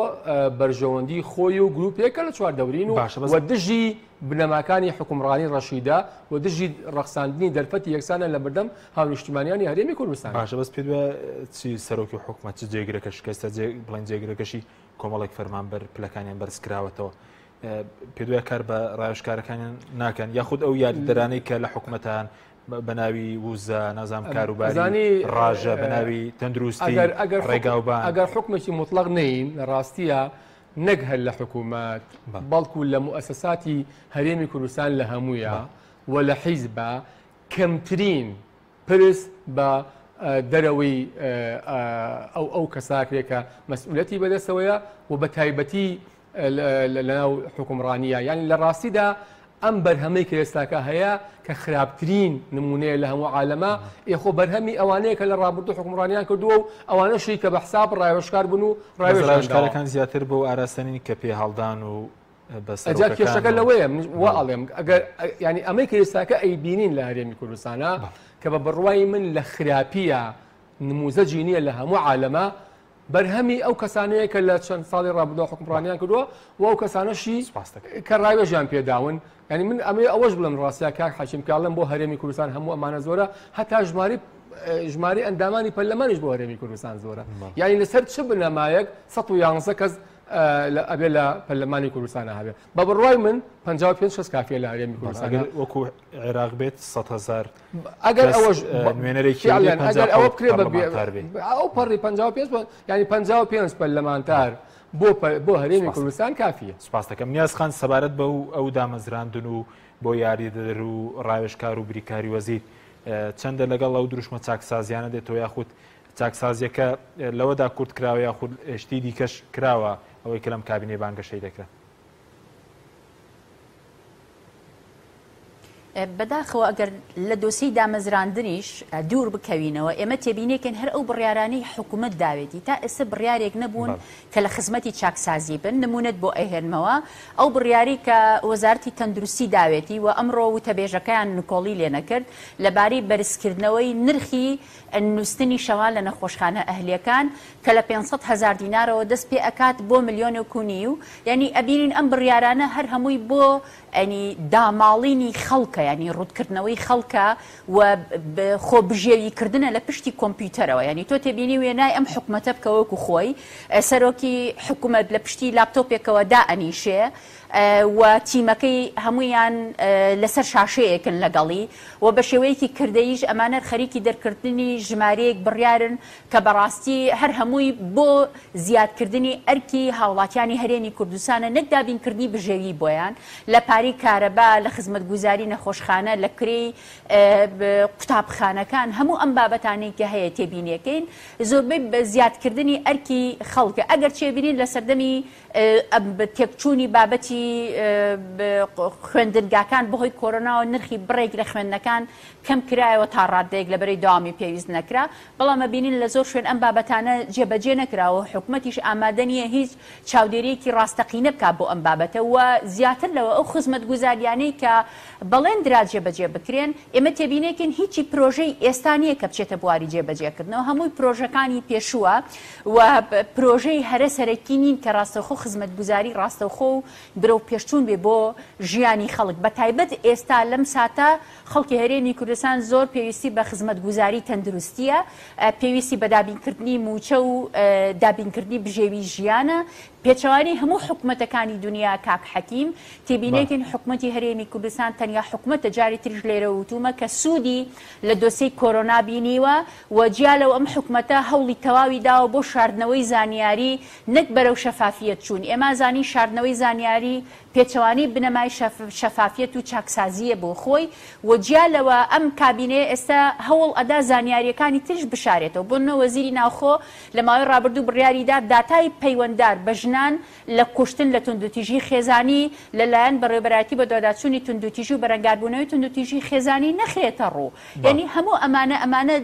بەرژەوەندی خۆی و گروپێکە لە چواردەورین و
باشە بەس
و دژی بنەماکانی حوکمڕانی ڕەشیدە و دژی ڕەخساندنی دەرفەتی یەکسانە لە بەردەم هاونیشتیمانیانی هەرێمی کوردستان.
باشە بەس پێت وایە چی سەرۆکی حکومەت چ جێگرەکەش کە ئێستا بڵێن جێگرەکەشی کۆمەڵێک فەرمانبەر پلەکانیان بەرز کراوەتەوە پێت وایە کار بە ڕاوێژکارەکانیان ناکەن یاخود ئەو یاریدەرانەی کە لە حکومەتان بە ناوی وزە نازانم کاروباری ڕاژە بە ناوی تەندروستی ڕێگاوبان
ئەگەر حکومێکی مطلق نین لە ڕاستیە نەک هەر لە حکوومەت بەڵکو لە موئەسەساتی هەرێمی کوردستان لە هەموویە و لە حیزبە کەمترین پرس بە دەرەوەی ئەو ئەو کەساکرێ کە مەسئولەتی بەدەستەوەیە و بە تایبەتی لەناو حوکمڕانییە یانی لە ڕاستیدا ئەم بەرهەمەی کە ئێستاکە هەیە کە خراپترین نمونەیە لە هەموو عالەمە ئێ خۆ بەرهەمی ئەوانەیە کە لە ڕابردوو حوکمڕانیان کردووە و ئەوانەشی کە بە حساب ڕاوێژکار بوون و ڕاوێژیان داوە.
ڕاوێژکارەکان زیاتر بەو ئاراستە نین کە پێ هەڵدان و بە
ئەجا
سەرۆکەکان
کێشەکە
و
لەوەیە من وا ئەڵێم ئەگەر یانی ئەمەی کە ئێستاکە ئەیبینین لە هەرێمی کوردستانا کە بە بڕوای من لە خراپییە نموزەجی نییە لە هەموو عالەمە بەرهەمی ئەو کەسانەیە کە لە چەند ساڵی ڕابردووە حوکمڕانیان کردووە و ئەو کەسانەشی کە ڕاوێژیان پێداون یعنی من ئەمەوێ ئەوەش بڵێم ڕاستە کاک حەکیم کە ئەڵێم بۆ هەرێمی کوردستان هەموو ئەمانە زۆرە هەتا ژمارەی ژمارەی ئەندامانی پەرلەمانیش بۆ هەرێمی کوردستان زۆرە یعنی لەسەر چ بنەمایەک 111 کەس ئەبێ لە پەرلەمانی کوردستانە هەبێ بە بڕوای من 55 کەس کافیە لە هەرێمی کوردستان
وەکو عێراق بێت 100 هزار
ئەگەر ئەوەش
نوێنەرێکی
ئەگەر ئەوە بکرێ ئەو پەڕی 55 ینی 55 پەرلەمانتار بۆ بۆ هەرێمی کوردستان کافیە.
سپاس دەکەم نیاز خان سەبارەت بەو ئەو دامەزراندن و بۆ یاریدەدەر و ڕاوێژکار و بریکاری وەزیر چەندە لەگەڵ ئەو دروشمە چاکسازیانە دێتەوە یاخود چاکسازیەکە لەوەدا کورت کراوە یاخود شتی دیکەش کراوە ئەوەی کە لەم کابینەی بانگەشەی دەکرا؟
بەداخەوە ئەگەر لە دۆسیەی دامەزراندنیش دوور بکەوینەوە ئێمە تێبینێکن هەر ئەو بڕیارانەی حکوومەت داوێتی تا ئێستا بڕیارێک نەبوون کە لە خزمەتی چاکسازی بن نمونەت بۆ ئەهێنمەوە ئەو بڕیاری کە وەزارەتی تەندروستی داوێتی و ئەمڕۆ وتەبێژەکەیان نکۆڵی لێ نەکرد لەبارەی بەرزکردنەوەی نرخی نووستنی شەوان لە نەخۆشخانە ئەهلیەکان کە لە 500 هەزار دینارەوە دەست پێ ئەکات بۆ ملیۆنێک و نیو یعنی ئەبینین ئەم بڕیارانە هەر هەمووی بۆ یانی داماڵینی خەڵکە یانی ڕووتکردنەوەی خەڵکە و خۆ بژێوی کردنە لە پشتی کۆمپیوتەرەوە یانی تۆ تێبینی وێنای ئەم حکومەتە بکە وەکو خۆی سەرۆکی حکومەت لە پشتی لاپتۆپێکەوە دائەنیشێ و تیمەکەی هەمویان لەسەر شاشەیەکن لەگەڵی و بە شێوەیەکی کردەیش ئەمانە خەریکی دەرکردنی ژمارەیەک بڕیارن کە بەڕاستی هەر هەمووی بۆ زیادکردنی ئەرکی هاوڵاتیانی هەرێمی کوردستانە نەک دابینکردنی بژێوی بۆیان لە پارەی کارەبا، لە خزمەتگوزاری نەخۆشخانە، لە کرێی قوتابخانەکان، هەموو ئەم بابەتانەی کە هەیە تێبینیەکەین زۆربەی بە زیادکردنی ئەرکی خەڵکە ئەگەر چێبینین لە سەردەمی تێکچوونی بابەتی خوێندنگاکان بەهۆی کۆرۆناوە نرخی بڕێک لە خوێندنەکان کەم کرایەوە تا ڕاددەیەک لەبەرەی دەوامی پێویست نەکرا، بەڵام ئەبینین لە زۆر شوێن ئەم بابەتانە جێبەجێ نەکراوە و حکومەتیش ئامادە نییە هیچ چاودێرییەکی ڕاستەقینە بکات بۆ ئەم بابەتە و زیاتر لەوە ئەو خزمەتگوزاریانەی کە بەڵێن درا جێبەجێ بکرێن ئێمە تێبینێکین هیچی پرۆژەی ئێستا نییە کە بچێتە بواری جێبەجێکردنەوە هەمووی پرۆژەکانی پێشووە و پرۆژەی هەرە سەرەکی نین کە ڕاستەوخۆ خزمەتگوزاری ڕاستەوخۆ و برەوپێشچوون بێ بۆ ژیانی خەڵک بەتایبەت ئێستا لەم ساتە خەڵکی هەرێمی کوردستان زۆر پێویستی بە خزمەتگوزاری تەندروستییە، پێویستی بە دابینکردنی مووچە و دابینکردنی بژێوی ژیانە، پێچەوانەی هەموو حکومەتەکانی دونیا کاک حەکیم، تێبینێکین حکومەتی هەرێمی کوردستان تەنیا حکومەتە جاری تریش لێرە وتومە کە سوودی لە دۆسێی کۆرۆنا بینیوە و جیا لەو ئەم حکومەتە هەوڵی تەواوی داوە بۆ شاردنەوەی زانیاری نەک بەرەو شەفافیەت چوون ئێمە زانین شاردنەوەی زانیاری پێچەوانەی بنەمای شەفافیەت و چاکسازییە بۆ خۆی و جیا لەوە ئەم کابینەیە ئێستا هەوڵ ئەدا زانیارییەکانی تریش بشارێتەوە بۆ نمونە وەزیری ناوخۆ لە ماوەی ڕابردوو بڕیاری دا داتای پەیوەندار بە ژنان لە کوشتن لە توندوتیژی خێزانی لە لایەن بەڕێوەبەرایەتی بەدواداچوونی توندوتیژی و بەرەنگاربوونەوەی توندوتیژی خێزانی نەخرێتە ڕوو یانی هەموو ئەمانە ئەمانە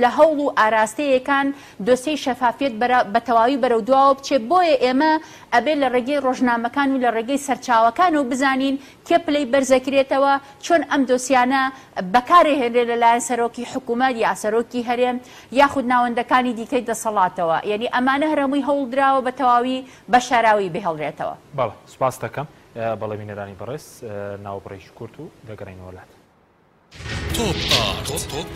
لە هەوڵ و ئاراستەیەکان دۆسیەی شەفافیەت بە تەواوی بەرەو دواوە بچێت بۆیە ئێمە ئەبێ لە ڕێگەی ڕۆژنامەکان و لە ڕێگەی سەرچاوەکانەوە بزانین کێ پلەی بەرزەکرێتەوە، چۆن ئەم دۆسیانە بەکارئەهێنرێت لە لایەن سەرۆکی حکومەت یا سەرۆکی هەرێم یاخود ناوەندەکانی دیکەی دەسەڵاتەوە، یەنی ئەمانە هەر هەمووی هەوڵدراوە بە تەواوی بە شاراوەیی بهێڵرێتەوە.
بەڵێ سوپاست دەکەم. بەڵێ بینەرانی بەڕێز ناوبڕێکی کورت و دەگەڕێینەوە لات.
تۆپ ئارت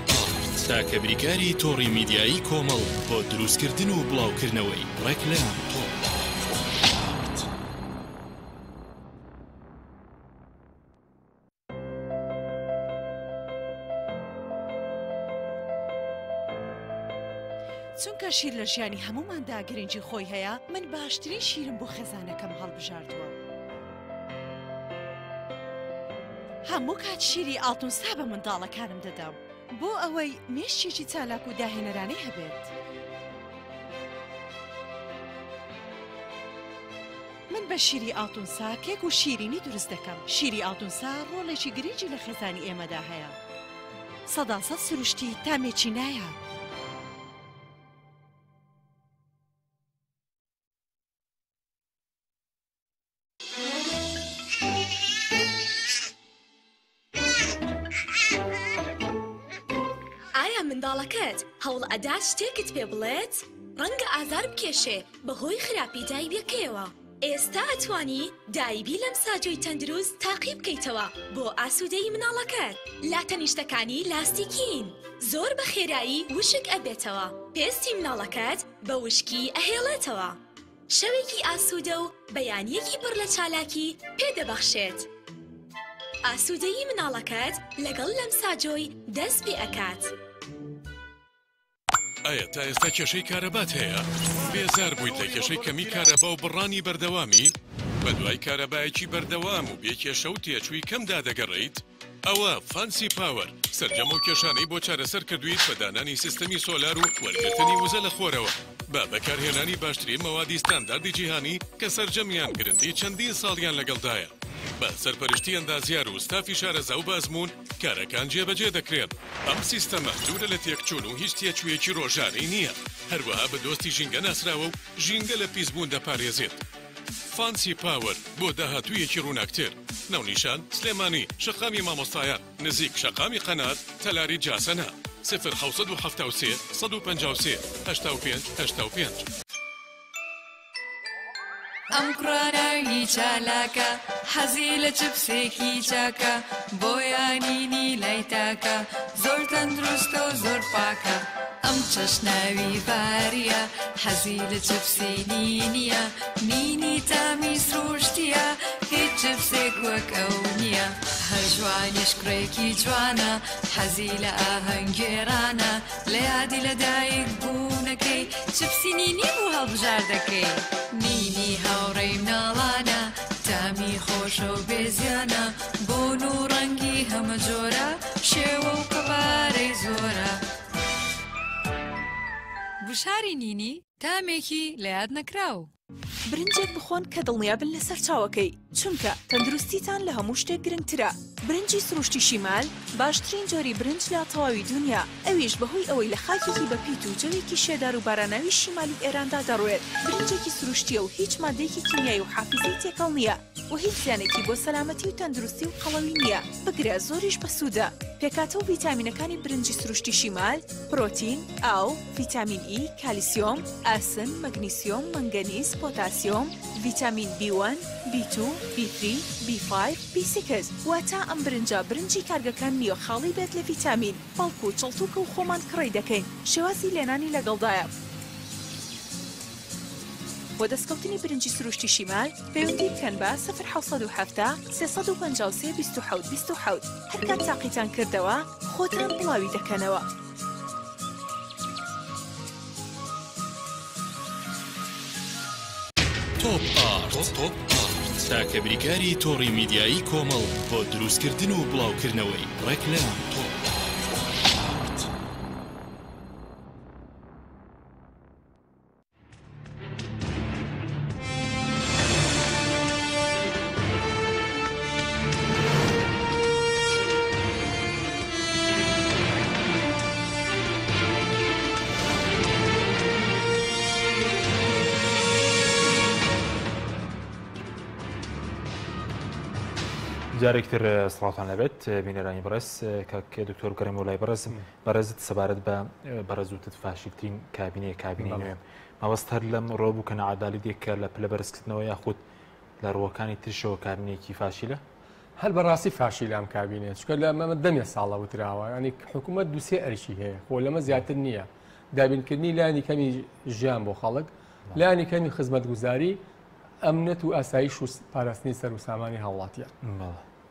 تاکە بریکاری تۆڕی میدیایی کۆمەڵ بۆ دروستکردن و بڵاوکردنەوەی ڕێکلام.
چونکە شیر لە ژیانی هەمووماندا گرنگی خۆی هەیە، من باشترین شیرم بۆ خێزانەکەم هەڵبژاردووە. هەموو کات شیری ئاڵتونسا بە منداڵەکانم دەدەم بۆ ئەوەی مێشکێکی چالاک و داهێنەرانەی هەبێت. من بە شیری ئاڵتونسا کێک و شیرینی دروست دەکەم. شیری ئاڵتونسا ڕۆڵێکی گرنگی لە خێزانی ئێمەدا هەیە. سەداسەد سروشتی تامێکی نایاب.
ئایا منداڵەکەت هەوڵ ئەدات شتێکت پێ بڵێت؟ ڕەنگە ئازار بکێشێ بەهۆی خراپی دایبیەکەیەوە. ئێستا ئەتوانی دایبی لەم ساجۆی تەندروست تاقی بکەیتەوە بۆ ئاسوودەیی مناڵەکەت. لاتەنیشتەکانی لاستیکین زۆر بە خێرایی وشک ئەبێتەوە. پێستی مناڵەکەت بە وشکی ئەهێڵێتەوە. شەوێکی ئاسوودە و بەیانییەکی پڕ لە چالاکی پێ دەبەخشێت. ئاسوودەیی مناڵەکەت لەگەڵ لەمساجۆی دەست پێ ئەکات.
ئایا تا ئێستا کێشەی کارەبات هەیە؟ بێزار بوویت لە کێشەی کەمی کارەبا و بڕانی بەردەوامی؟ بەدوای کارەبایەکی بەردەوام و بێ کێشە و تێچووی کەمدا دەگەڕێیت؟ ئەوە فانسی پاوەر سەرجەم ئەو کێشانەی بۆ چارەسەر کردوویت بە دانانی سیستەمی سۆلار و وەرگرتنی وزە لە خۆرەوە بە بەکارهێنانی باشترین مەوادی ستانداردی جیهانی کە سەرجەمیان گرنتی چەندین ساڵیان لەگەڵدایە بە سەرپەرشتی ئەندازیار و ستافی شارەزا و بە ئەزموون کارەکان جێبەجێ دەکرێن. ئەم سیستەمە دوورە لە تێکچوون و هیچ تێچوویەکی ڕۆژانەی نییە، هەروەها بە دۆستی ژینگە ناسراوە و ژینگە لە پیسبوون دەپارێزێت. فانسی پاوەر بۆ داهاتوویەکی ڕووناکتر. ناونیشان، سلێمانی، شەقامی مامۆستایان، نزیک شەقامی قەنات، تەلاری جاسەنە. 0773 153 85 85.
ئەم کوڕە ناوی چالاکە حەزی لە چپسێکی چاکە بۆیانینی لای تاکە زۆر تەندروستە و زۆر پاکە ئەم چەش ناوی ڤاریە حەزی لە چپسی نینیە نینی تامی سروشتیە هیچ چپسێک وەک ئەو نییە هەر جوانیش کوڕێکی جوانە حەزی لە ئاهەنگگێڕانە لە یادی لە دایک بوونەکەی چپسی نینی بوو هەڵبژاردەکەی. نینی هاوڕێی مناڵانە تامی خۆشە و بێ زیانە بۆن و ڕەنگی هەمە جۆرە شێوە و قەبارەی زۆرە. گوشاری نینی تامێکی لە یاد نەکراو.
برنجێک بخۆن کە دڵنیابن لە سەرچاوەکەی، چونکە تەندروستیتان لە هەموو شتێک گرنگترە. برنجی سروشتی شیمال باشترین جۆری برنج لە تەواوی دونیا، ئەویش بەهۆی ئەوەی لە خاکێکی بەپیت و جەوێکی شێدار و باراناوی شیمالی ئێراندا دەڕوێت، برنجێکی سروشتییە و هیچ مادەیەکی کیمیایی و حافیزەی تێکەڵ نییە و هیچ زیانێکی بۆ سەلامەتی و تەندروستی و قەڵەوی نییە، بگرە زۆریش بەسوودە. پێکهاتە و ڤیتامینەکانی برنجی سروشتی شیمال، پرۆتین، ئاو، ڤیتامین ئی، کالیسیۆم، ئاسن، مەگنیسیۆم، مەنگەنیز، پۆتاسیۆم، ڤیتامین بی وەن، بی تو، بی تری، بی فایڤ، بی سیکس، واتە ئەم برنجە برنجی کارگەکان نییە خاڵی بێت لە ڤیتامین، بەڵکو چڵتوکە و خۆمان کڕی دەکەین، شێوازی لێنانی لەگەڵدایە. بۆ دەستکەوتنی برنجی سروشتی شیمال پەیوەندی بکەن بە، 0770 353 27 27، هەرکات تاقیتان کردەوە خۆتان بڵاوی دەکەنەوە.
تۆپ ئارت تاکە بریکاری تۆڕی میدیایی کۆمەڵ بۆ دروستکردن و بڵاوکردنەوەی ڕێکلام. تۆپ ئارت.
جارێکتر سڵاوتان لەبێت بینەرانی بەڕێز کاک دکتۆر گەڕێم و لای بەڕێزم بەڕێزت سەبارەت بە بەڕێزوتت فاشیلترین کابینەیە کابینەی نوێ مەبەست هەر لەم ڕۆ بوو کە نەعادالی دێک کە لە پلە بەرزکردنەوە یاخود لە ڕووەکانی ترشەوە کابینێکی فاشیلە؟
هەر بەڕاستی فاشیلە ئەم کابینەیە چونکە لە مەمە دەمێ ساڵە وتراوە ینی حکوومەت دوسێ ئەرکی هەیە خۆ لەمە زیاتر نییە دابینکردنی لایەنی کەمی ژیان بۆ خەڵک لایەنی کەمی خزمەتگوزاری ئەمنەت و ئاسایش و پاراستنی سەر و سامانی هاوڵاتیان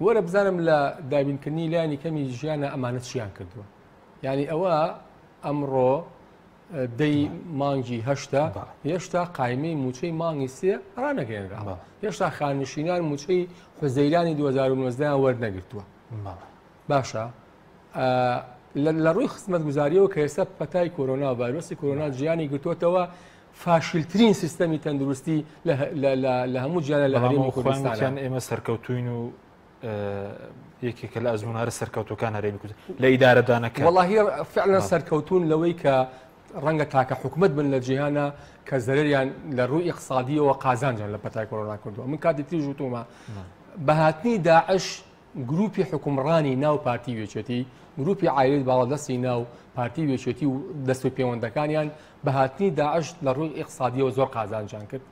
وەرە بزانم لە دابینکردنی لایەنی کەمی ژیانە ئەمانە چیان کردووە یعنی ئەوە ئەمڕۆ دەی مانگی هەشتا هێشتا قایمەی موچەی مانگی سێ ڕانەگەێنراوە هێشتا خانشینان موچەی حوزەیرانی 2019 وەرنەگرتووە باشە لە ڕووی خزمەتگوزاریەوە کە ئێستا پەتای کۆرۆنا و ڤایرۆسی کۆرۆنا جیانی گرتووەتەوە فاشلترین سیستەمی تەندروستی لە هەموو جیانە لە هەرێمی کوردستان
ئێمە سەرکەوتوین و یەکێکە لە ئەزموون هەرە سەرکەوتوەکان هەرێمی کوردستان لە ئیدارەدانەکە
وەڵاهی فعلا سەرکەوتون لەوەی کە ڕەنگە تاکە حکومت بن لە جیهانە کە زەرەریان لە ڕووی ئیقتصادیەوە قازانجان لە پەتای کۆرۆنا کردووە من کاتی تریش وتومە بە هاتنی داعش گروپی حکومڕانی ناو پارتی وێچێتی گروپی عایلەی باڵادەستی ناو پارتی وێچێتی و دەست و پێوەندەکانیان بە هاتنی داعش لە ڕووی ئیقتصادیەوە زۆر قازانجان کرد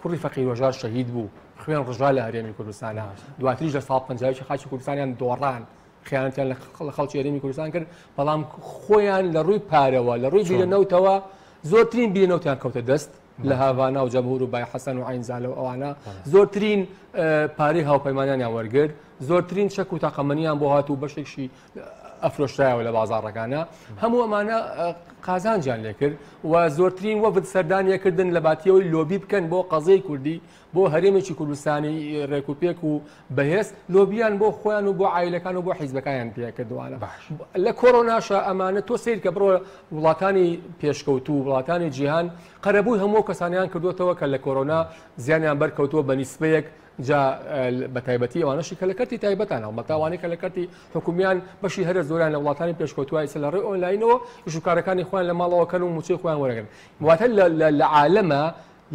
کوڕی فەقیر هەژار شەهید بوو، خوێن ڕژا لە هەرێمی کوردستانا، دواتریش لە ساڵ پەنجایەکی خاکی کوردستانیان دۆڕان، خیانەتیان لە خەڵکی هەرێمی کوردستان کرد، بەڵام خۆیان لە ڕووی پارەوە، لە ڕووی بیرە نەوتەوە زۆرترین بیرە نەوتیان کەوتە دەست. لە هاڤانا و جەمهور و بای حەسەن و عەین زالە و ئەوانە زۆرترین پارەی هاوپەیمانانیان وەرگرت، زۆرترین چەک و تەقەمەنیان بۆ هات و بەشێکشی ئەفرۆشرایەوە لە بازاڕەکانە. هەموو ئەمانە قازانجیان لێکرد و زۆرترین وەفد سەردانیەکردن لە باتیەوەی لۆبی بکەن بۆ قەزیەی کوردی بۆ هەرێمێکی کوردستانی ڕێکوپێک و بەهێز لۆبیان بۆ خۆیان و بۆ عایلەکان و بۆ حیزبەکانیان پێکردوانە لە کۆرۆناشە ئەمانە تۆ سیر کە بڕۆ وڵاتانی پێشکەوتوو وڵاتانی جیهان قەرەبووی هەموو کەسانیان کردوتەوە کە لە کۆرۆنا زیانیان بەرکەوتووە بە نیسبەیەک جا بە تایبەتی ئەوانەشی کە لە کەرتی تایبەتان هەڵبەتە ئەوانەی کە لە کەرتی حکومیان بەشی هەرە زۆریان لە وڵاتانی پێشکەوتووە ئێستا لە ڕێی ئۆنلاینەوە ئیش و کارەکانی خۆیان لە ماڵەوە کەن و مووچەی خۆیان وەرەگرن واتە لە عالەمە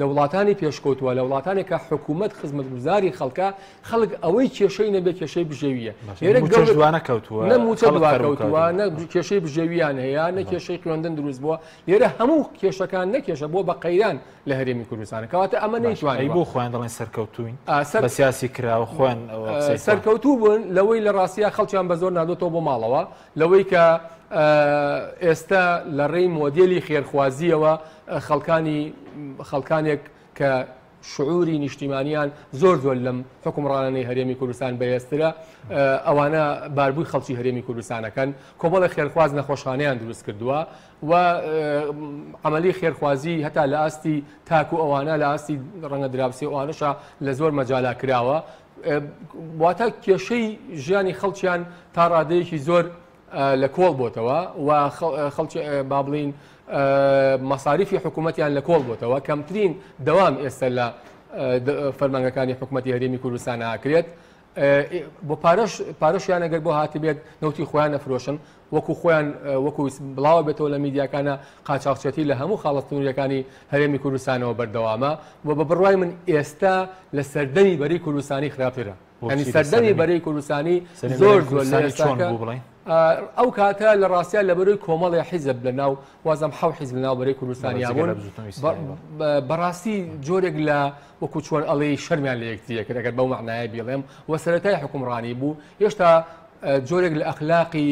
لە وڵاتانی پێشکەوتووە لە وڵاتانێک کە حکوومەت خزمەتگوزاری خەڵکە خەڵک ئەوەی کێشەی نەبێ کێشەی بژێویە
لێرە گەورە دوانەکەوتووە
نە مووچە دواکەوتووە نە کێشەی بژێویان هەیە نە کێشەی خوێندن دروست بووە لێرە هەموو کێشەکان نەکێشە بووە بە قەیران لە هەرێمی کوردستان کەواتە ئەمە نەیتوانی
بۆ خۆیان دەڵێن سەرکەوتوین بە سیاسی کراوە خۆیان
سەرکەوتوو بوون لەوەی لە ڕاستیا خەڵکیان بە زۆر نادۆتەوە بۆ ماڵەوە لەوەی کە ئێستا لە ڕێی مۆدێلی خێرخوازیەوە خەڵکانی خەڵکانێک کە شعوری نیشتیمانیان زۆر زۆر لەم حکومڕانانەی هەرێمی کوردستان بەهێزترە ئەوانە باربووی خەڵکی هەرێمی کوردستانەکەن کۆمەڵی خێرخواز نەخۆشخانەیان دروست کردووە و عملی خێرخوازی هەتا لە ئاستی تاک و ئەوانە لە ئاستی ڕەنگە دراوسێ ئەوانەشە لە زۆر مەجالا کراوە واتە کێشەی ژیانی خەڵکیان تا ڕادەیەکی زۆر لە کۆڵ بۆتەوە و خەڵکی با بڵین مەساریفی حکوومەتیان لە کۆڵ بۆتەوە کەمترین دەوام ئێستا لە فەرمانگەکانی حکوومەتی هەرێمی کوردستان ئاکرێت بۆ پارەش پارەشیان ئەگەر بۆ هاتبێت نەوتی خۆیان نەفرۆشن وەکو خۆیان وەکو بڵاوە بێتەوە لە میدیاکانە قاچاخچێتی لە هەموو خاڵە سنووریەکانی هەرێمی کوردستانەوە بەردەوامە و بە بڕوای من ئێستا لە سەردەمی بەری کوردستانی خراپترە ینی سەردەمی بەرەی کوردستانی زۆر زۆر لە ئێستاکە ئەو کاتە لە ڕاستیا لە بەرەی کۆمەڵی حیزب لە ناو وازم حەو حیزب لە ناو بەرەی کوردستانیا بوون بەڕاستی جۆرێک لە وەکو چۆن ئەڵێی شەرمیان لە یەکتری ئەکرد ئەگەر بەو مەعنایە بیڵێم و سەرەتای حوکمڕانی بوو هێشتا جۆرێک لە ئەخلاقی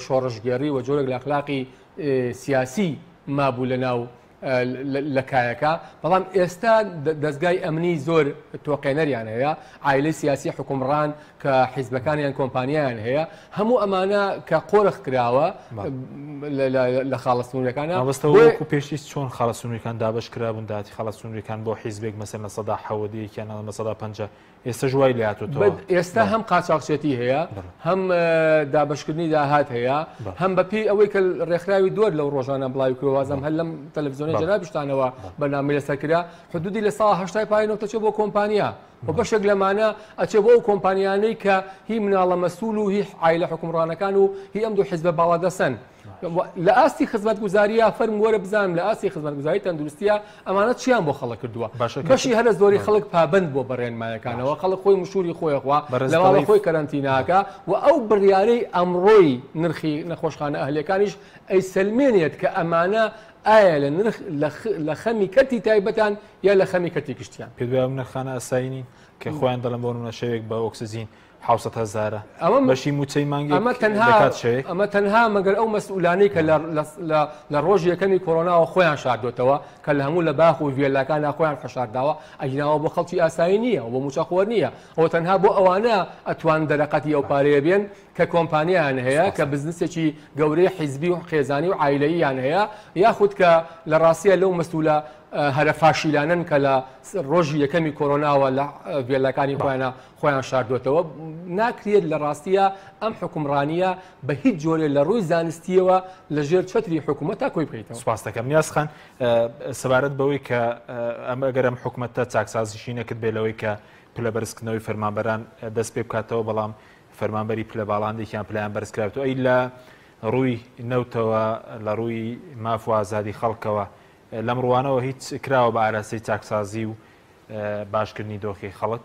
شۆڕشگێڕی و جۆرێک لە ئەخلاقی سیاسی مابوو لە ناو لە کایەکە بەڵام ئێستا دەستگای ئەمنی زۆر تۆقێنەریان هەیە عایلەی سیاسی حکومڕان کە حیزبەکانیان کۆمپانیایان هەیە هەموو ئەمانە کە قۆرخ کراوە لە خاڵە سنوورەکانە
وەکو پێشتیش چۆن خاڵە سنوورەکان دابش کرابوون داتی خاڵە سنوورەکان بۆ حیزبێک مەسەن 70% یان 50% ئێستاش وای لێ هاتۆتەوە.
ئێستا هەم قاچاخچێتی هەیە هەم دابشکردنی داهات هەیە هەم بەپێی ئەوەی کە ڕێکخراوی دۆر لەو ڕۆژانە بڵاوی کردەوە وازم هەر لەم تەلەڤزیۆنی جەنابیشتانەوە بەرنامەی لەسەر کرا حدودی لە ساڵ هەشتای پارەی نەوت ئەچێ بۆ کۆمپانیا و بەشێک لەمانە ئەچێ بۆ ئەو کۆمپانیانەی کە هی مناڵە مەسول و هی عایلە حکومڕانەکان و هی ئەم دوو حیزبە باڵادەسەن. لە ئاستی خزمەتگوزاریە فەرم وەرە بزانم لە ئاستی خزمەتگوزاری تەندروستیە ئەمانە چیان بۆ خەڵک کردووە بەشی هەرە زۆری خەڵک پابند بۆ بە ڕێنمایەکانەوە خەڵک خۆی مشوری خۆیخوا لە ماڵە خۆی کەرەنتیناکە و ئەو بڕیارەی ئەمڕۆی نرخی نەخۆشخانە ئەهلیەکانیش ئەیسەلمێنێت کە ئەمانە ئایا لە نرخ لە خەمی کەرتی تایبەتان یا لە خەمی کەرتی گشتیان؟
پێت وایە ئەم نرخانە ئاسایی نین کە خۆیان دەڵێن بۆ نمونە شەوێک بە ئۆکسجین 700 هەزارە
ئەمە
بەشی مووچەی مانگێک
ئەمە تەنها
دەکات شەوێک؟
ئەمە تەنها مەگەر ئەو مەسئولانەی کە لە ڕۆژی یەکەمی کۆرۆناوە خۆیان شاردۆتەوە کە لە هەموو لە باخ و ڤێلاکاندا خۆیان حەشارداوە ئەگیناوە بۆ خەڵکی ئاسایی نییە و بۆ مووچەخۆر نییە ئەوە تەنها بۆ ئەوانە ئەتوان دەرەقەتی ئەو پارەیە بێن کە کۆمپانیایان هەیە، کە بزنسێکی گەورەی حیزبی و خێزانی و عایلەییان هەیە، یاخود کە لە ڕاستیا لەو مەسئولە هەرە فاشیلانەن کە لە ڕۆژی یەکەمی کۆرۆناوە لە ڤێلاکانی خۆیانا خۆیان شاردۆتەوە. ناکرێت لە ڕاستیا ئەم حوکمڕانییە بە هیچ جۆرێ لە ڕووی زانستییەوە لە ژێر چەتری حکوومەتا کۆی بکەیتەوە.
سوپاست دەکەم نیاز خان. سەبارەت بەوەی کە ئەم ئەگەر ئەم حکومەتە چاکسازیشی نەکرد بێ لەوەی کە پلە بەرزکردنەوەی فەرمانبەران دەست پێ بکاتەوە بەڵام فەرمانبەری پلە باڵا هەندێکیان پلەیان بەرز کراوەتەوە ئەی لە ڕووی نەوتەوە لە ڕووی ماف و ئازادی خەڵکەوە لەم ڕوانەوە هیچ کراوە بە ئاراستەی چاکسازی و باشکردنی دۆخی خەڵک؟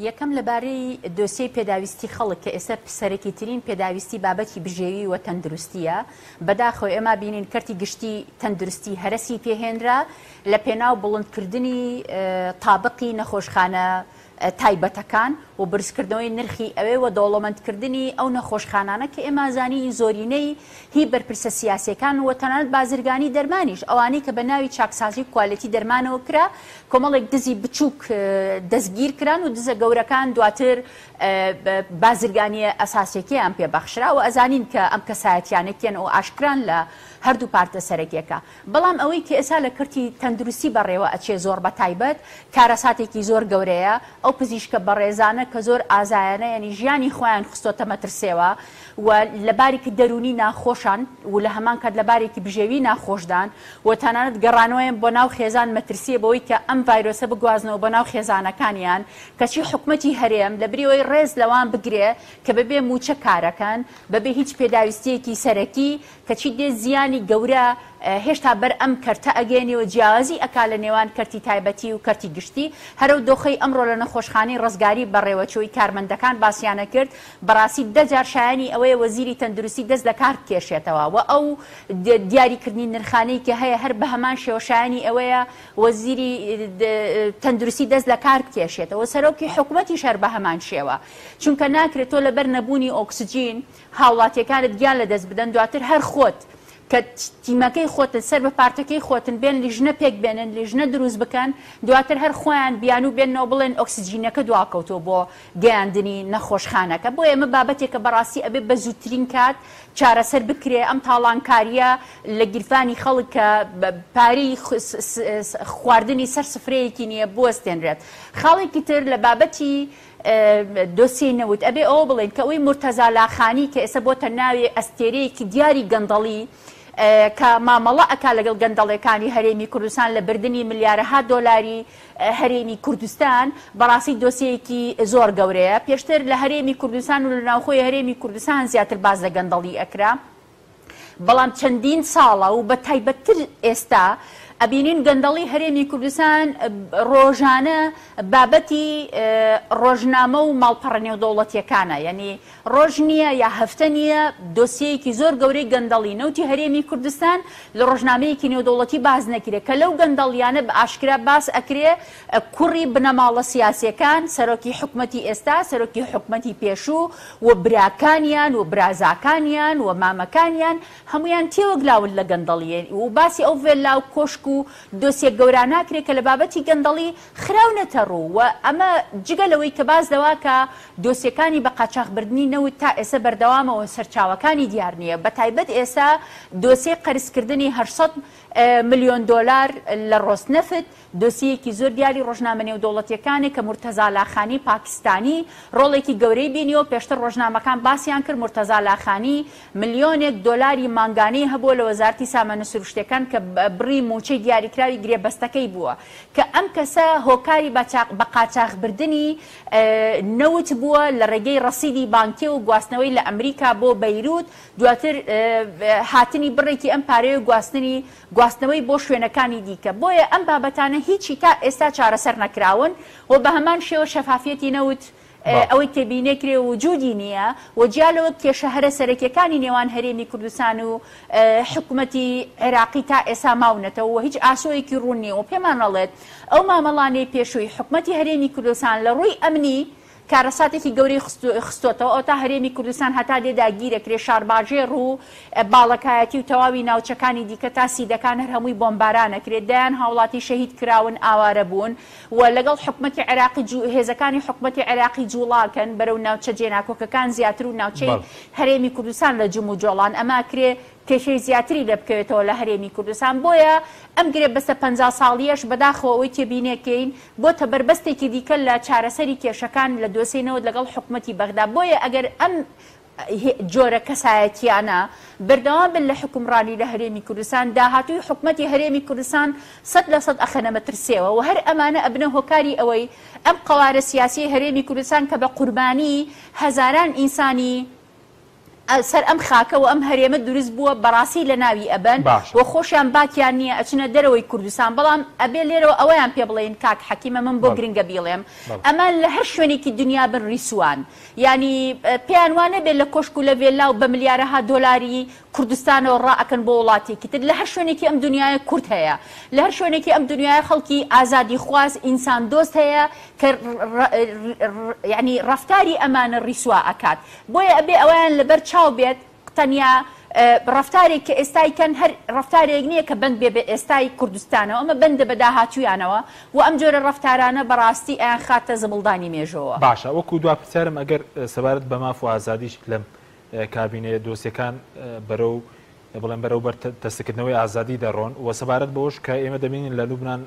یەکەم لەبارەی دۆسیەی پێداویستی خەڵک کە ئێستا سەرەکیترین پێداویستی بابەتی بژێوی و تەندروستییە، بەداخەوە ئێمە بینین کەرتی گشتی تەندروستی هەرەسی پێهێنرا لە پێناو بڵندکردنی تابقی نەخۆشخانە تایبەتەکان و برزکردنەوەی نرخی ئەوێ و دەوڵەمەندکردنی ئەو نەخۆشخانانە کە ئێمە زانین زۆرینەی هی بەرپرسە سیاسیەکان و تەنانەت بازرگانی دەرمانیش ئەوانەی کە بە ناوی چاکسازی و کوالێتی دەرمانەوە کرا کۆمەڵێک دزی بچووک دەستگیر کران و دزە گەورەکان دواتر بازرگانیە ئەساسیەکەیان پێ بەخشرا و ئەزانین کە ئەم کەسایەتیانە کێن و ئاشکران لە هەردوو پارتە سەرەکیەکە. بەڵام ئەوەی کە ئێستا لە کەرتی تەندروستی بەڕێوە ئەچێ زۆڕ بە تایبەت کارەساتێکی زۆر گەورەیە، ئەو پزیشکە بەڕێزانە کە زۆر ئازایانە یانی ژیانی خۆیان خستۆتە مەترسێوە و لە بارێکی دەروونی ناخۆشان و لە هەمان کات لە بارێکی بژێوی ناخۆشدان و تەنانەت گەڕانەوەیان بۆ ناو خێزان مەترسیە بەوەی کە ئەم ڤایرۆسە بگوازنەوە بۆ ناو خێزانەکانیان کەچی حکومەتی هەرێم لە بری ئەوەی ڕێز لەوان بگرێ کە بەبێ مووچە کارەکەن بەبێ هیچ پێداویستیەکی سەرەکی کەچی دێ زیانی گەورە هێشتا بەر ئەم کەرتە ئەگەیەنێ و جیاوازی ئەکا لە نێوان کەرتی تایبەتی و کەرتی گشتی. هەر ئەو دۆخەی ئەمڕۆ لە نەخۆشخانەی ڕزگاری بەڕێوەچووی کارمەندەکان باسیان ئەکرد بەڕاستی دە جار شایەنی ئەوەیە وەزیری تەندروستی دەست لە کار بکێشێتەوە و ئەو دیاری کردنی نرخانەی کە هەیە هەر بە هەمان شێوە شایەنی ئەوەیە وەزیری تەندروستی دەست لە کار بکێشێتەوە سەرۆکی حکومەتیش هەر بە هەمان شێوە چونکە ناکرێت تۆ لەبەر نەبوونی ئۆکسجین هاوڵاتیەکانت گیان لەدەست بدەن دواتر هەر خۆت کە تیمەکەی خۆتن سەر بە پارتەکەی خۆتن بێن لیژنە پێک بێنن لیژنە دروست بکەن دواتر هەر خۆیان بیانوو بێنەوە بڵێن ئۆکسجینەکە دواکەوتووە بۆ گەیاندنی نەخۆشخانەکە بۆیە ئەمە بابەتێکە بەڕاستی ئەبێ بە زووترین کات چارەسەر بکرێ ئەم تاڵانکاریە لە گیرفانی خەڵک کە پارەی خواردنی سەر سفرەیەکی نییە بوەستێنرێت خاڵێکی تر لە بابەتی دۆسیەی نەوت ئەبێ ئەوە بڵێین کە ئەوەی مورتەزا لاخانی کە ئێستا بۆتە ناوێ ئەستێرەیەکی دیاری گەندەڵی کە مامەڵە ئەکا لەگەڵ گەندەڵێکانی هەرێمی کوردستان لە بردنی ملیارەها دۆلاری هەرێمی کوردستان بەڕاستی دۆسیەیەکی زۆر گەورەیە پێشتر لە هەرێمی کوردستان و لە ناوخۆی هەرێمی کوردستان زیاتر باس لە گەندەڵی ئەکرا بەڵام چەندین ساڵە و بە تایبەتتر ئێستا ئەبینین گەندەڵی هەرێمی کوردستان ڕۆژانە بابەتی ڕۆژنامە و ماڵپەڕە نێودەوڵەتیەکانە یعنی ڕۆژ نییە یا هەفتە نییە دۆسیەیەکی زۆر گەورەی گەندەڵی نەوتی هەرێمی کوردستان لە ڕۆژنامەیەکی نێودەوڵەتی باس نەکرێ کە لەو گەندەڵیانە بە ئاشکرا باس ئەکرێ کوڕی بنەماڵە سیاسیەکان، سەرۆکی حکومەتی ئێستا، سەرۆکی حکومەتی پێشوو و براکانیان و برازاکانیان و مامەکانیان هەموویان تێوەگلاون لە گەندەڵی و باسی ئەو ڤێللا و کۆشک و دۆسیە گەورا ناکرێ کە لە بابەتی گەندەڵی خراونەتە ڕوو و ئەمە جگە لەوەی کە باس لەوە کە دۆسیەکانی بە قاچاخ بردنی نەوت تا ئێستا بەردەوامە و سەرچاوەکانی دیار نییە بە تایبەت ئێستا دۆسیەی قەرزکردنی 800 ملیۆن دۆلار لە ڕۆسنەفت دۆسیەیەکی زۆر دیاری ڕۆژنامە نێودەوڵەتیەکانە کە مورتەزا لاخانی پاکستانی ڕۆڵێکی گەورەی بینیوە، پێشتر ڕۆژنامەکان باسیان کرد مورتەزا لاخانی ملیۆنێک دۆلاری مانگانەی هەبووە لە وەزارەتی سامانە سروشتیەکان کە بڕی موچەی دیاریکراوی گرێبەستەکەی بووە کە ئەم کەسە هۆکاری بە قاچاخبردنی نەوت بووە لە ڕێگەی ڕەسیدی بانکیەوە گواستنەوەی لە ئەمریکا بۆ بەیروت دواتر هاتنی بڕێکی ئەم پارەیە و گواستنی گواستنەوەی بۆ شوێنەکانی دیکە، بۆیە ئەم بابەتانە هیچی تا ئێستا چارەسەر نەکراون و بەهەمان شێوە شەفافیەتی نەوت ئەوەی تێبینێکرێ وجودی نییە و جیا لەوە کێشە هەرە سەرەکیەکانی نێوان هەرێمی کوردستان و حکومەتی عێراقی تا ئێسا ماونەتەوە و هیچ ئاسۆیەکی ڕوون نییە و پێمان ئەڵێت ئەو مامەڵانەی پێشووی حکومەتی هەرێمی کوردستان لە ڕووی ئەمنی کارەساتێکی گەورەی خستۆتەوە ئەوەتا هەرێمی کوردستان هەتا دێ داگیرەکرێ شارباژێڕ و باڵەکایەتی و تەواوی ناوچەکانی دیکە تا سیدەکان هەر هەمووی بۆمبارانەکرێت دەیان هاوڵاتی شەهید کراون ئاوارە بوون و لەگەڵ حکومەتی عێراقی هێزەکانی حکومەتی عێراقی جوڵاکەن بەرەو ناوچە جێناکۆکەکان زیاتر و ناوچەی هەرێمی کوردستان لە جموجۆڵان ئەمە ئەکرێ کێشەی زیاتری لێ بکەوێتەوە لە هەرێمی کوردستان، بۆیە ئەم گرێبەستە 50 ساڵییەش بەداخەوە ئەوەی تێبینێکەین بۆتە بەربەستێکی دیکە لە چارەسەری کێشەکان لە دۆسێی نەوت لەگەڵ حکومەتی بەغدا، بۆیە ئەگەر ئەم جۆرە کەسایەتیانە بەردەوام بن لە حوکمڕانی لە هەرێمی کوردستان داهاتووی حکومەتی هەرێمی کوردستان 100% ئەخەنە مەترسیەوە و هەر ئەمانە ئەبنە هۆکاری ئەوەی ئەم قەوارە سیاسیەی هەرێمی کوردستان کە بە قوربانی هەزاران ئینسانی سەر ئەم خاکە و ئەم هەرێمە دروست بووە بەڕاستی لەناوی ئەبەن
باشە.
و خۆشیان باکیان نیە ئەچنە دەرەوەی کوردستان بەڵام ئەبێ لێرەوە ئەوەیان پێ بڵێین کاک حەکیمە من بۆ
بەڵێ
گرنگە بیڵێم
بەڵێ.
ئەمان لە هەر شوێنێکی دنیا بن ڕیسوان یانی پێیان وا نەبێ لە کۆشک و لە ڤێللا و بە ملیارەها دۆلاری. کوردستانەوە ڕائەکەن بۆ وڵاتێکی تر. لە هەر شوێنێکی ئەم دنیایە کورد هەیە، لە هەر شوێنێکی ئەم دنیایە خەڵکی ئازادیخواز، ئینسان دۆست هەیە کە یانی ڕەفتاری ئەمانە ڕیسوا ئەکات. بۆیە ئەبێ ئەوەیان لەبەر چاو بێت تەنیا ڕەفتارێک کە ئێستای کەن هەر ڕەفتارێک نییە کە بەند بێ بە ئێستای کوردستانەوە، ئەمە بەندە بە داهاتوویانەوە و ئەم جۆرە ڕەفتارانە بەڕاستی ئەیانخاتە زبڵدانی مێژووەوە.
باشە وەکو دوا پرسیارم ئەگەر سەبارەت بە ماف و ئازادیش لەم کابینەیە دۆسیەکان بەرەو بڵێن بەرەو بەر تەسکردنەوەی ئازادی دەڕۆن و سەبارەت بەوەش کە ئێمە دەبینین لە لوبناان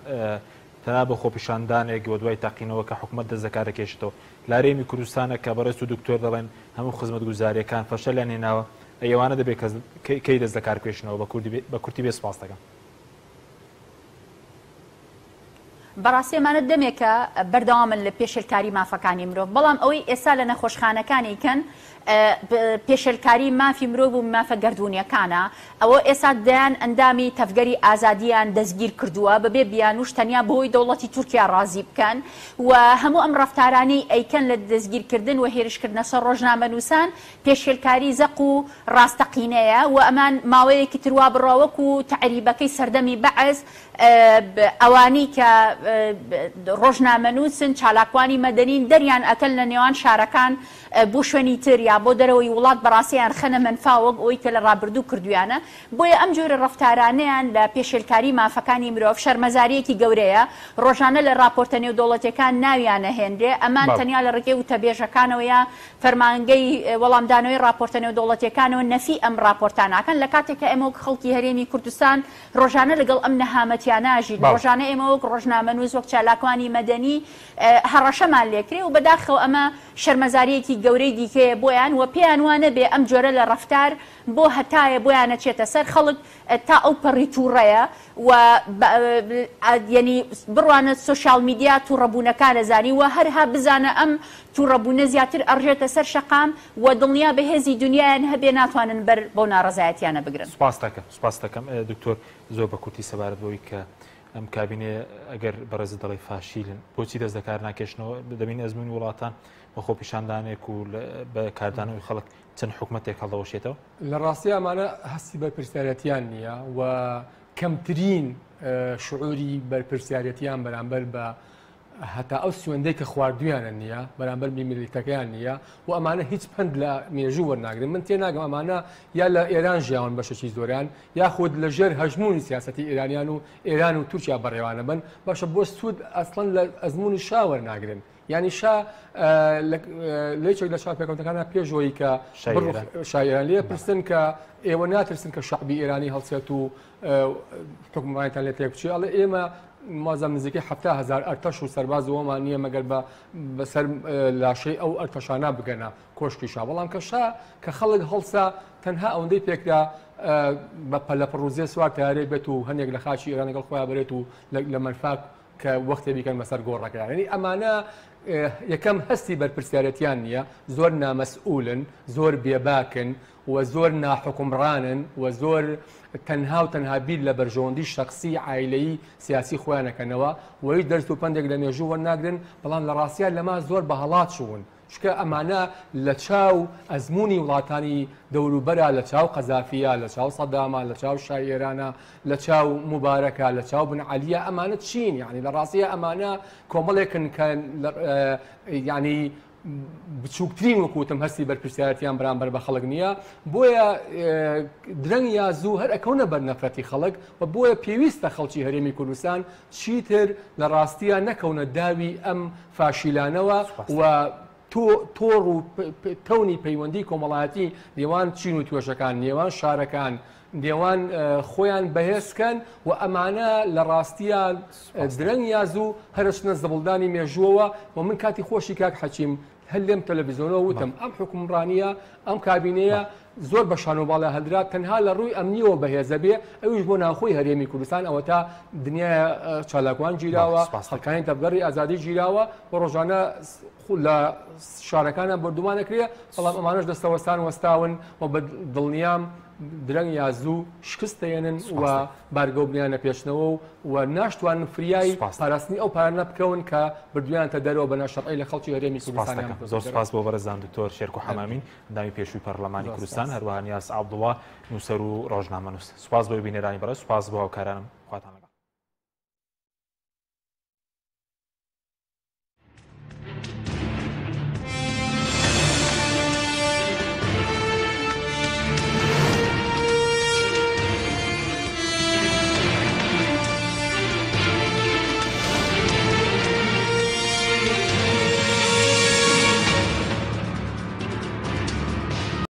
تەنها بە خۆپیشاندانێک و دوای تەقینەوە کە حکومەت دەست دەکارەکێشێتەوە لە هەرێمی کوردستانە کە بەڕێز و دکتۆر دەڵێن هەموو خزمەتگوزارییەکان فەشەلیان هێناوە، ئەی ئەوانە دەبێت کەس کەی دەست لەکار بکێشنەوە؟ بە کوردی بە کورتی بێ سوپاس دەکەم.
بەڕاستی ئەمانە دەمێکە بەردەوامن لە پێشێلکاری مافەکانی مرۆڤ، بەڵام ئەوەی ئێستا لە نەخۆشخانەکان ئەیکەن پێشێلکاری مافی مرۆڤ و مافە گەردوونیەکانە، ئەوە ئێستا دەیان ئەندامی تەڤگەری ئازادییان دەستگیر کردووە بەبێ بیانووش تەنیا بۆی دەوڵەتی تورکیا ڕازی بکەن و هەموو ئەم ڕەفتارانەی ئەیکەن لە دەستگیرکردن و هێرشکردنە سەر ڕۆژنامەنووسان پێشێلکاری زەق و ڕاستەقینەیە و ئەمان ماوەیەکی تر وا بڕوا وەکو تەعریبەکەی سەردەمی بەعس ئەوانی کە ڕۆژنامەنووسن چالاکوانی مەدەنین دەریان ئەکەن لە نێوان شارەکان بۆ شوێنی تر یا بۆ دەرەوەی وڵات بەڕاستی ئەیانخەنە مەنفا وەک ئەوەی کە لە ڕابردوو کردویانە، بۆیە ئەم جۆرە ڕەفتارانەیان لە پێشێلکاری مافەکانی مرۆڤ شەرمەزارییەکی گەورەیە، ڕۆژانە لە ڕاپۆرتە نێودەوڵەتیەکان ناویان ئەهێنرێ، ئەمان تەنیا لە ڕێگەی وتەبێژەکانەوە یا فەرمانگەی وەڵامدانەوەی ڕاپۆرتە نێودەوڵەتیەکانەوە نەفی ئەم ڕاپۆرتانە ئەکەن، لە کاتێکا ئێمە وەک خەڵکی هەرێمی کوردستان ڕۆژانە لەگەڵ ئەم نەهامەتیانە ئەژین، ڕۆژانە ئێمە وەک ڕۆژنامەنووس وەک چالاکوانی مەدەنی هەڕەشەمان لێکرێ و بەداخەوە ئەمە شەرمەزارییەکی گەورەی دیکەیە بۆیان و پێیان وا نەبێ ئەم جۆرە لە ڕەفتار بۆ هەتایە بۆیان ئەچێتە سەر، خەڵک تا ئەو پەڕی تووڕەیە و یەنی بڕوانە سۆشیال میدیا تووڕەبوونەکان ئەزانی و هەرها بزانە ئەم تووڕەبوونە زیاتر ئەڕژێتە سەر شەقام و دڵنیا بە هێزی دونیایان هەبێ ناتوانن بەر بەو ناڕەزایەتیانە بگرن.
سوپاست دەکەم سوپاست دەکەم دکتۆر زۆر بە کورتی سەبارەت بەوەی کە ئەم کابینەیە ئەگەر بەڕێزت دەڵێی فاشیلن بۆچی دەست لەکار ناکێشنەوە دەبین ئەزموونی وڵاتان بە خۆپیشاندانێک و بە کاردانەوەی خەڵک چەند حکومەتێک هەڵدەوەشێتەوە؟
لە ڕاستی ئەمانە هەستی بەرپرسیارەتیان نییە و کەمترین شعوری بەرپرسیارەتیان بەرامبەر بە هەتا ئەو سوێندەی کە خواردویانە نییە بەرامبەر میللەتەکەیان نییە و ئەمانە هیچ پەند لە مێژوو وەرناگرن من تێناگەم ئەمانە یا لە ئێران ژیاون بەشێکی زۆریان یاخود لە ژێر هەژموونی سیاسەتی ئێرانیان و ئێران و تورکیا بەڕێوانە بن باشە بۆ سوود ئەسڵەن لە ئەزموونی شا وەرناگرن یعنی شا لە یەکێک لە چاوپێکەوتەکانە پێشەوەی کە شایران لێ پرسن کە ئێوە ناترسن کە شعبی ئێرانی هەڵسێت و حکومڕانیتان لێ تێک بچێ ئەڵێ ئێمە مازە نزیکەی 70هزار ئەرتەش و سەرباز وەمان نییە مەگەر بە بەسەر لاشەی ئەو ئەرتەشانە بگەنە کۆشکی شا بەڵام کە شا کە خەڵک هەڵسا تەنها ئەوەندەی پێکرا بە پەلە پڕوزێ سوار تارێ بێت و هەندێک لە خاچی ئێران لەگەڵ خۆیان بەرێت و لە مەنفاک کە وەختێ بیکەن بەسەر گۆڕەکەیان یعنی ئەمانە یەکەم هەستی بەرپرسیارەتیان نییە زۆر نامەسئولن زۆر بێباکن و زۆر ناحوکمڕانن و زۆر تەنها و تەنها بیر لە بەرژەوەندی شەخسی عایلەیی سیاسی خۆیان ئەکەنەوە و هیچ دەرس و پەندێک لە مێژوو وەرناگرن بەڵام لە ڕاستیا لەما زۆر بە هەڵا چوون چونکە ئەمانە لە چاو ئەزموونی وڵاتانی دەوروبەرا لە چاو قەزافیا لە چاو سەداما لە چاو شای ئێرانە لە چاو موبارەکە لە چاو بن عەلیە ئەمانە چین یعنی لە ڕاستیا ئەمانە کۆمەڵێکن کە یعنی بچووکترین وەکو وتم هەستی بەرپرسیارەتیان بەرامبەر بە خەڵک نییە بۆیە درەنگ یا زوو هەر ئەکەونە بەر نەفرەتی خەڵک و بۆیە پێویستە خەڵکی هەرێمی کوردستان چیتر لە ڕاستیە نەکەونە داوی ئەم فاشیلانەوە و تۆڕ و تەونی پەیوەندی کۆمەڵایەتی نێوان چین و توێژەکان نێوان شارەکان نێوان خۆیان بەهێزکەن و ئەمانە لە ڕاستیە درەنگ یا زوو هەرەچنە زبڵدانی مێژووەوە و من کاتی خۆشی کاک حەکیم هەر لێم تەلەڤیزیۆنەوە وتم ئەم حوکمڕانییە ئەم کابینەیە زۆر بە شان و باڵا هەلدرا تەنها لە ڕووی ئەمنیەوە بەهێزە بێ ئەویش بۆ ناوخۆی هەرێمی کوردستان ئەوەتا دنیای چالاکوان گیراوە خەڵکانی تەڤگەری ئازادی گیراوە و ڕۆژانە لە شارەکانە بۆردومانەکرێ بەڵام ئەمانەش دەستەوەستان وەستاون و بە دڵنیام. درەنگ یا زوو شکست دەێنن و بارگەوبنیان نەپێچنەوە و و ناشتوانن فریای پاراستنی ئەو پارانە بکەون کە بردویانتە دەرەوە بە ناشەرعی لە خەڵکی هەرێمی کوردستانیان
سوپاس دەکەم. زۆر سوپاس بۆ بەڕێزان دکتۆر شێرکۆ حەمامین ئەندامی پێشووی پەرلەمانی کوردستان هەروەها نیاز عەبدوڵا نووسەر و ڕۆژنامەنووس. سوپاس بۆ بینەرانی بەڕێز سوپاس بۆ هاوکارانم خواتان لەگەڵ.